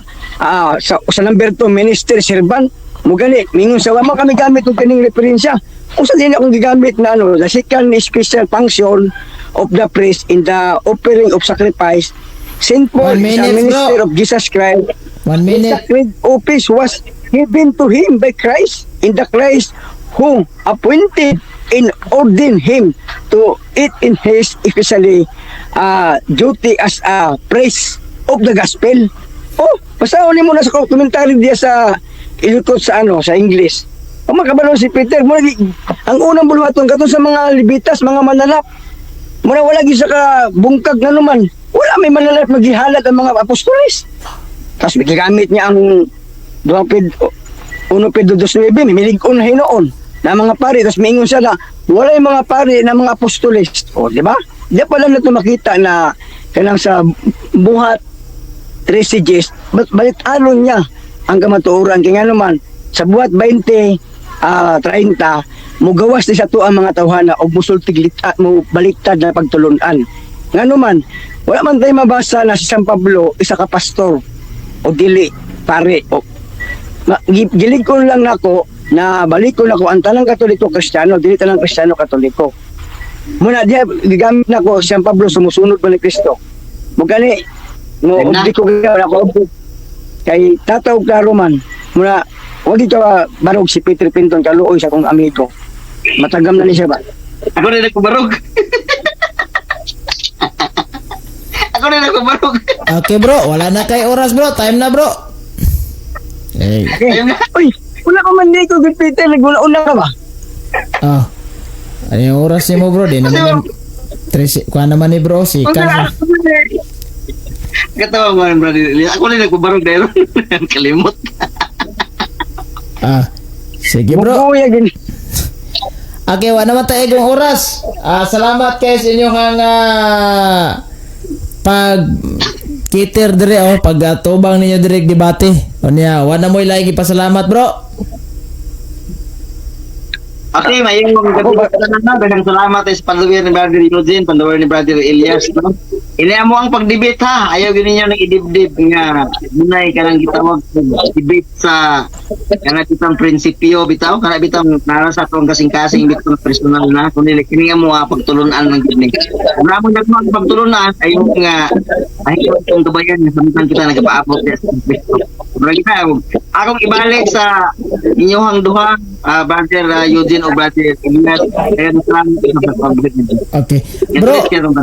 sa number 2, minister servant mo gani mingon sa wa mo kami gamit og kaning referensya. Unsa din akong gigamit na ano, the second special function of the priest in the offering of sacrifice. Saint Paul One is a minute, minister bro. of Jesus Christ. One The minute. sacred office was given to him by Christ in the Christ who appointed and ordained him to it in his officially duty as a priest of the gospel. Oh, basta mo na sa commentary diya sa ilikot sa ano, sa English. O makabalo si Peter, muna, ang unang buluhaton kato sa mga Levitas, mga mananap. Muna wala gyud sa ka bungkag na naman. Wala may mananap maghihalat ang mga apostoles. Tapos gigamit niya ang 2 Pedro 1 Pedro 2:9, milig-on na hinuon na mga pari. Tapos miingon siya na wala yung mga pari na mga apostoles. O, di ba? Di pa lang nato makita na kanang sa Buhat 13, balit aron niya ang kamatuoran. Kaya nga naman, sa Buhat 20, 30, mugawas ni sa to ang mga tawhana o musultig lita, mo baliktad na pagtulunan. Nga naman, wala man tayo mabasa na si San Pablo isa ka pastor o dili pare o gilig ko lang nako na balik ko nako ang tanang Katoliko Kristiyano, dili tanang Kristiyano Katoliko. Muna diya gigamit nako si San Pablo sumusunod pa ni Kristo. Mo gani mo Ayun na. obli ko gyud ako kay tataw klaro man. Muna wag ito barog si Peter Pinton, kaluoy sa akong amigo. Matagam na ni siya ba? Ako na nagpabarog. Ako na nagpabarog. Okay bro, wala na kay oras bro. Time na bro. Eh, Okay. Uy, wala ka man dito, good Peter, naguna-una ka ba? ah. Ano yung oras ni mo bro? Di naman yung tres, kuha naman ni bro si kan. Katawa mo brother. Ako na nagpabarog dahil kalimot. Ah. Sige bro. Bubuya gini. Okay, wala naman tayo kung oras. Ah, salamat kay sa inyong pag kiter dire oh, pag tubang ninyo dire debate. O niya, wala mo ilagi pasalamat bro. Okay, mayroong gabi sa tanan. Daghang salamat sa follower ni Brother Eugene, follower ni Brother Elias. No? Ina mo ang pag-debate ha. Ayaw gini niyo nang idibdib nga dunay kanang gitawag og debate sa kana bitang prinsipyo bitaw, kana bitang nara sa atong kasing-kasing bitang personal na kun dili kini nga mo pagtulunan ng gini. Kung mo nagmo ang pagtulunan ayaw nga ayaw itong gabayan nga samtang kita nagapaabot sa Kristo. Murag kita akong ibalik sa inyong duha, Brother Eugene o Brother Elias. Kaya salamat sa pag-debate ninyo. Okay. Bro, Bro,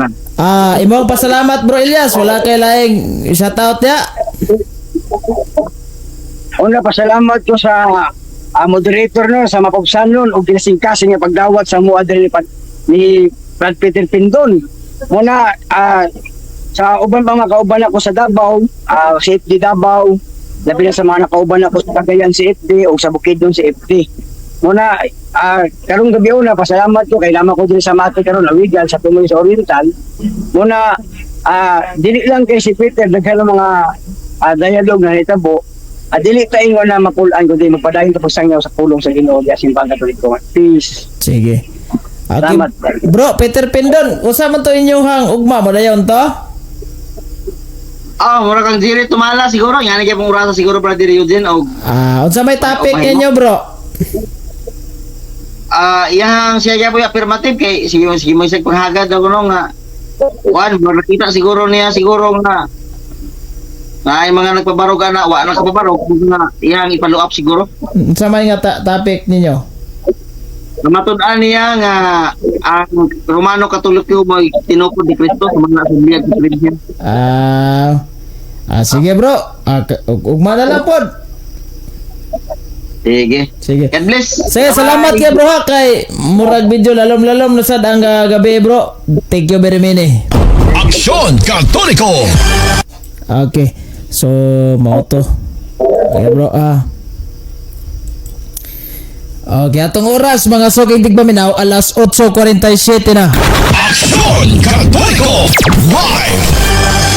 imong pasalamat bro Elias, wala kay laing shout out ya. Una, pasalamat ko sa moderator no, sa mapagsanon o ginasingkasing nga pagdawat sa mua diri ni Brad Peter Pindon. Muna, sa uban pa mga kauban ako sa Davao, sa FD Davao, labi na sa mga nakauban ako sa Cagayan si FD o sa Bukidnon si FD. Muna, karong gabi una, pasalamat ko kay nama ko diri sa Mati karon Awigal sa Pinoy sa Oriental. Muna, dili lang kay si Peter daghan ng mga dialogue na nitabo. Dili ta ingon na mapulaan kundi magpadayon ta pagsangyaw sa pulong sa Ginoo di Simbang Katoliko. Peace. Sige. Okay. Salamat. Bro, Peter Pindon, usa man to inyong hang ugma mo dayon to? Ah, mura kang Jerry Tumala siguro. Nga na gyapon orasa siguro Brother Eugene og Unsa may topic Okay, ninyo bro? Iyang siya gyapon affirmative kay sige sige mo isag panghagad ako no nga kuan mura nakita siguro niya siguro nga na ay mga nagpabarog ana wa na kapabarog nga iyang i-follow up siguro. Unsa may nga topic ninyo? Matud-an niya nga ang Romano Katoliko mo'y tinukod ni Kristo sa mga asamblea sa Iglesia. Sige bro. Ugma na lang pod. Sige. Sige. God bless. Sige, salamat kay bro ha kay murag video lalom-lalom na sad ang gabi bro. Thank you very many. Aksyon Katoliko! Okay. So, mao to. Okay bro. Okay, atong oras mga suking tigpaminaw alas 8:47 na. Aksyon Katoliko! Live!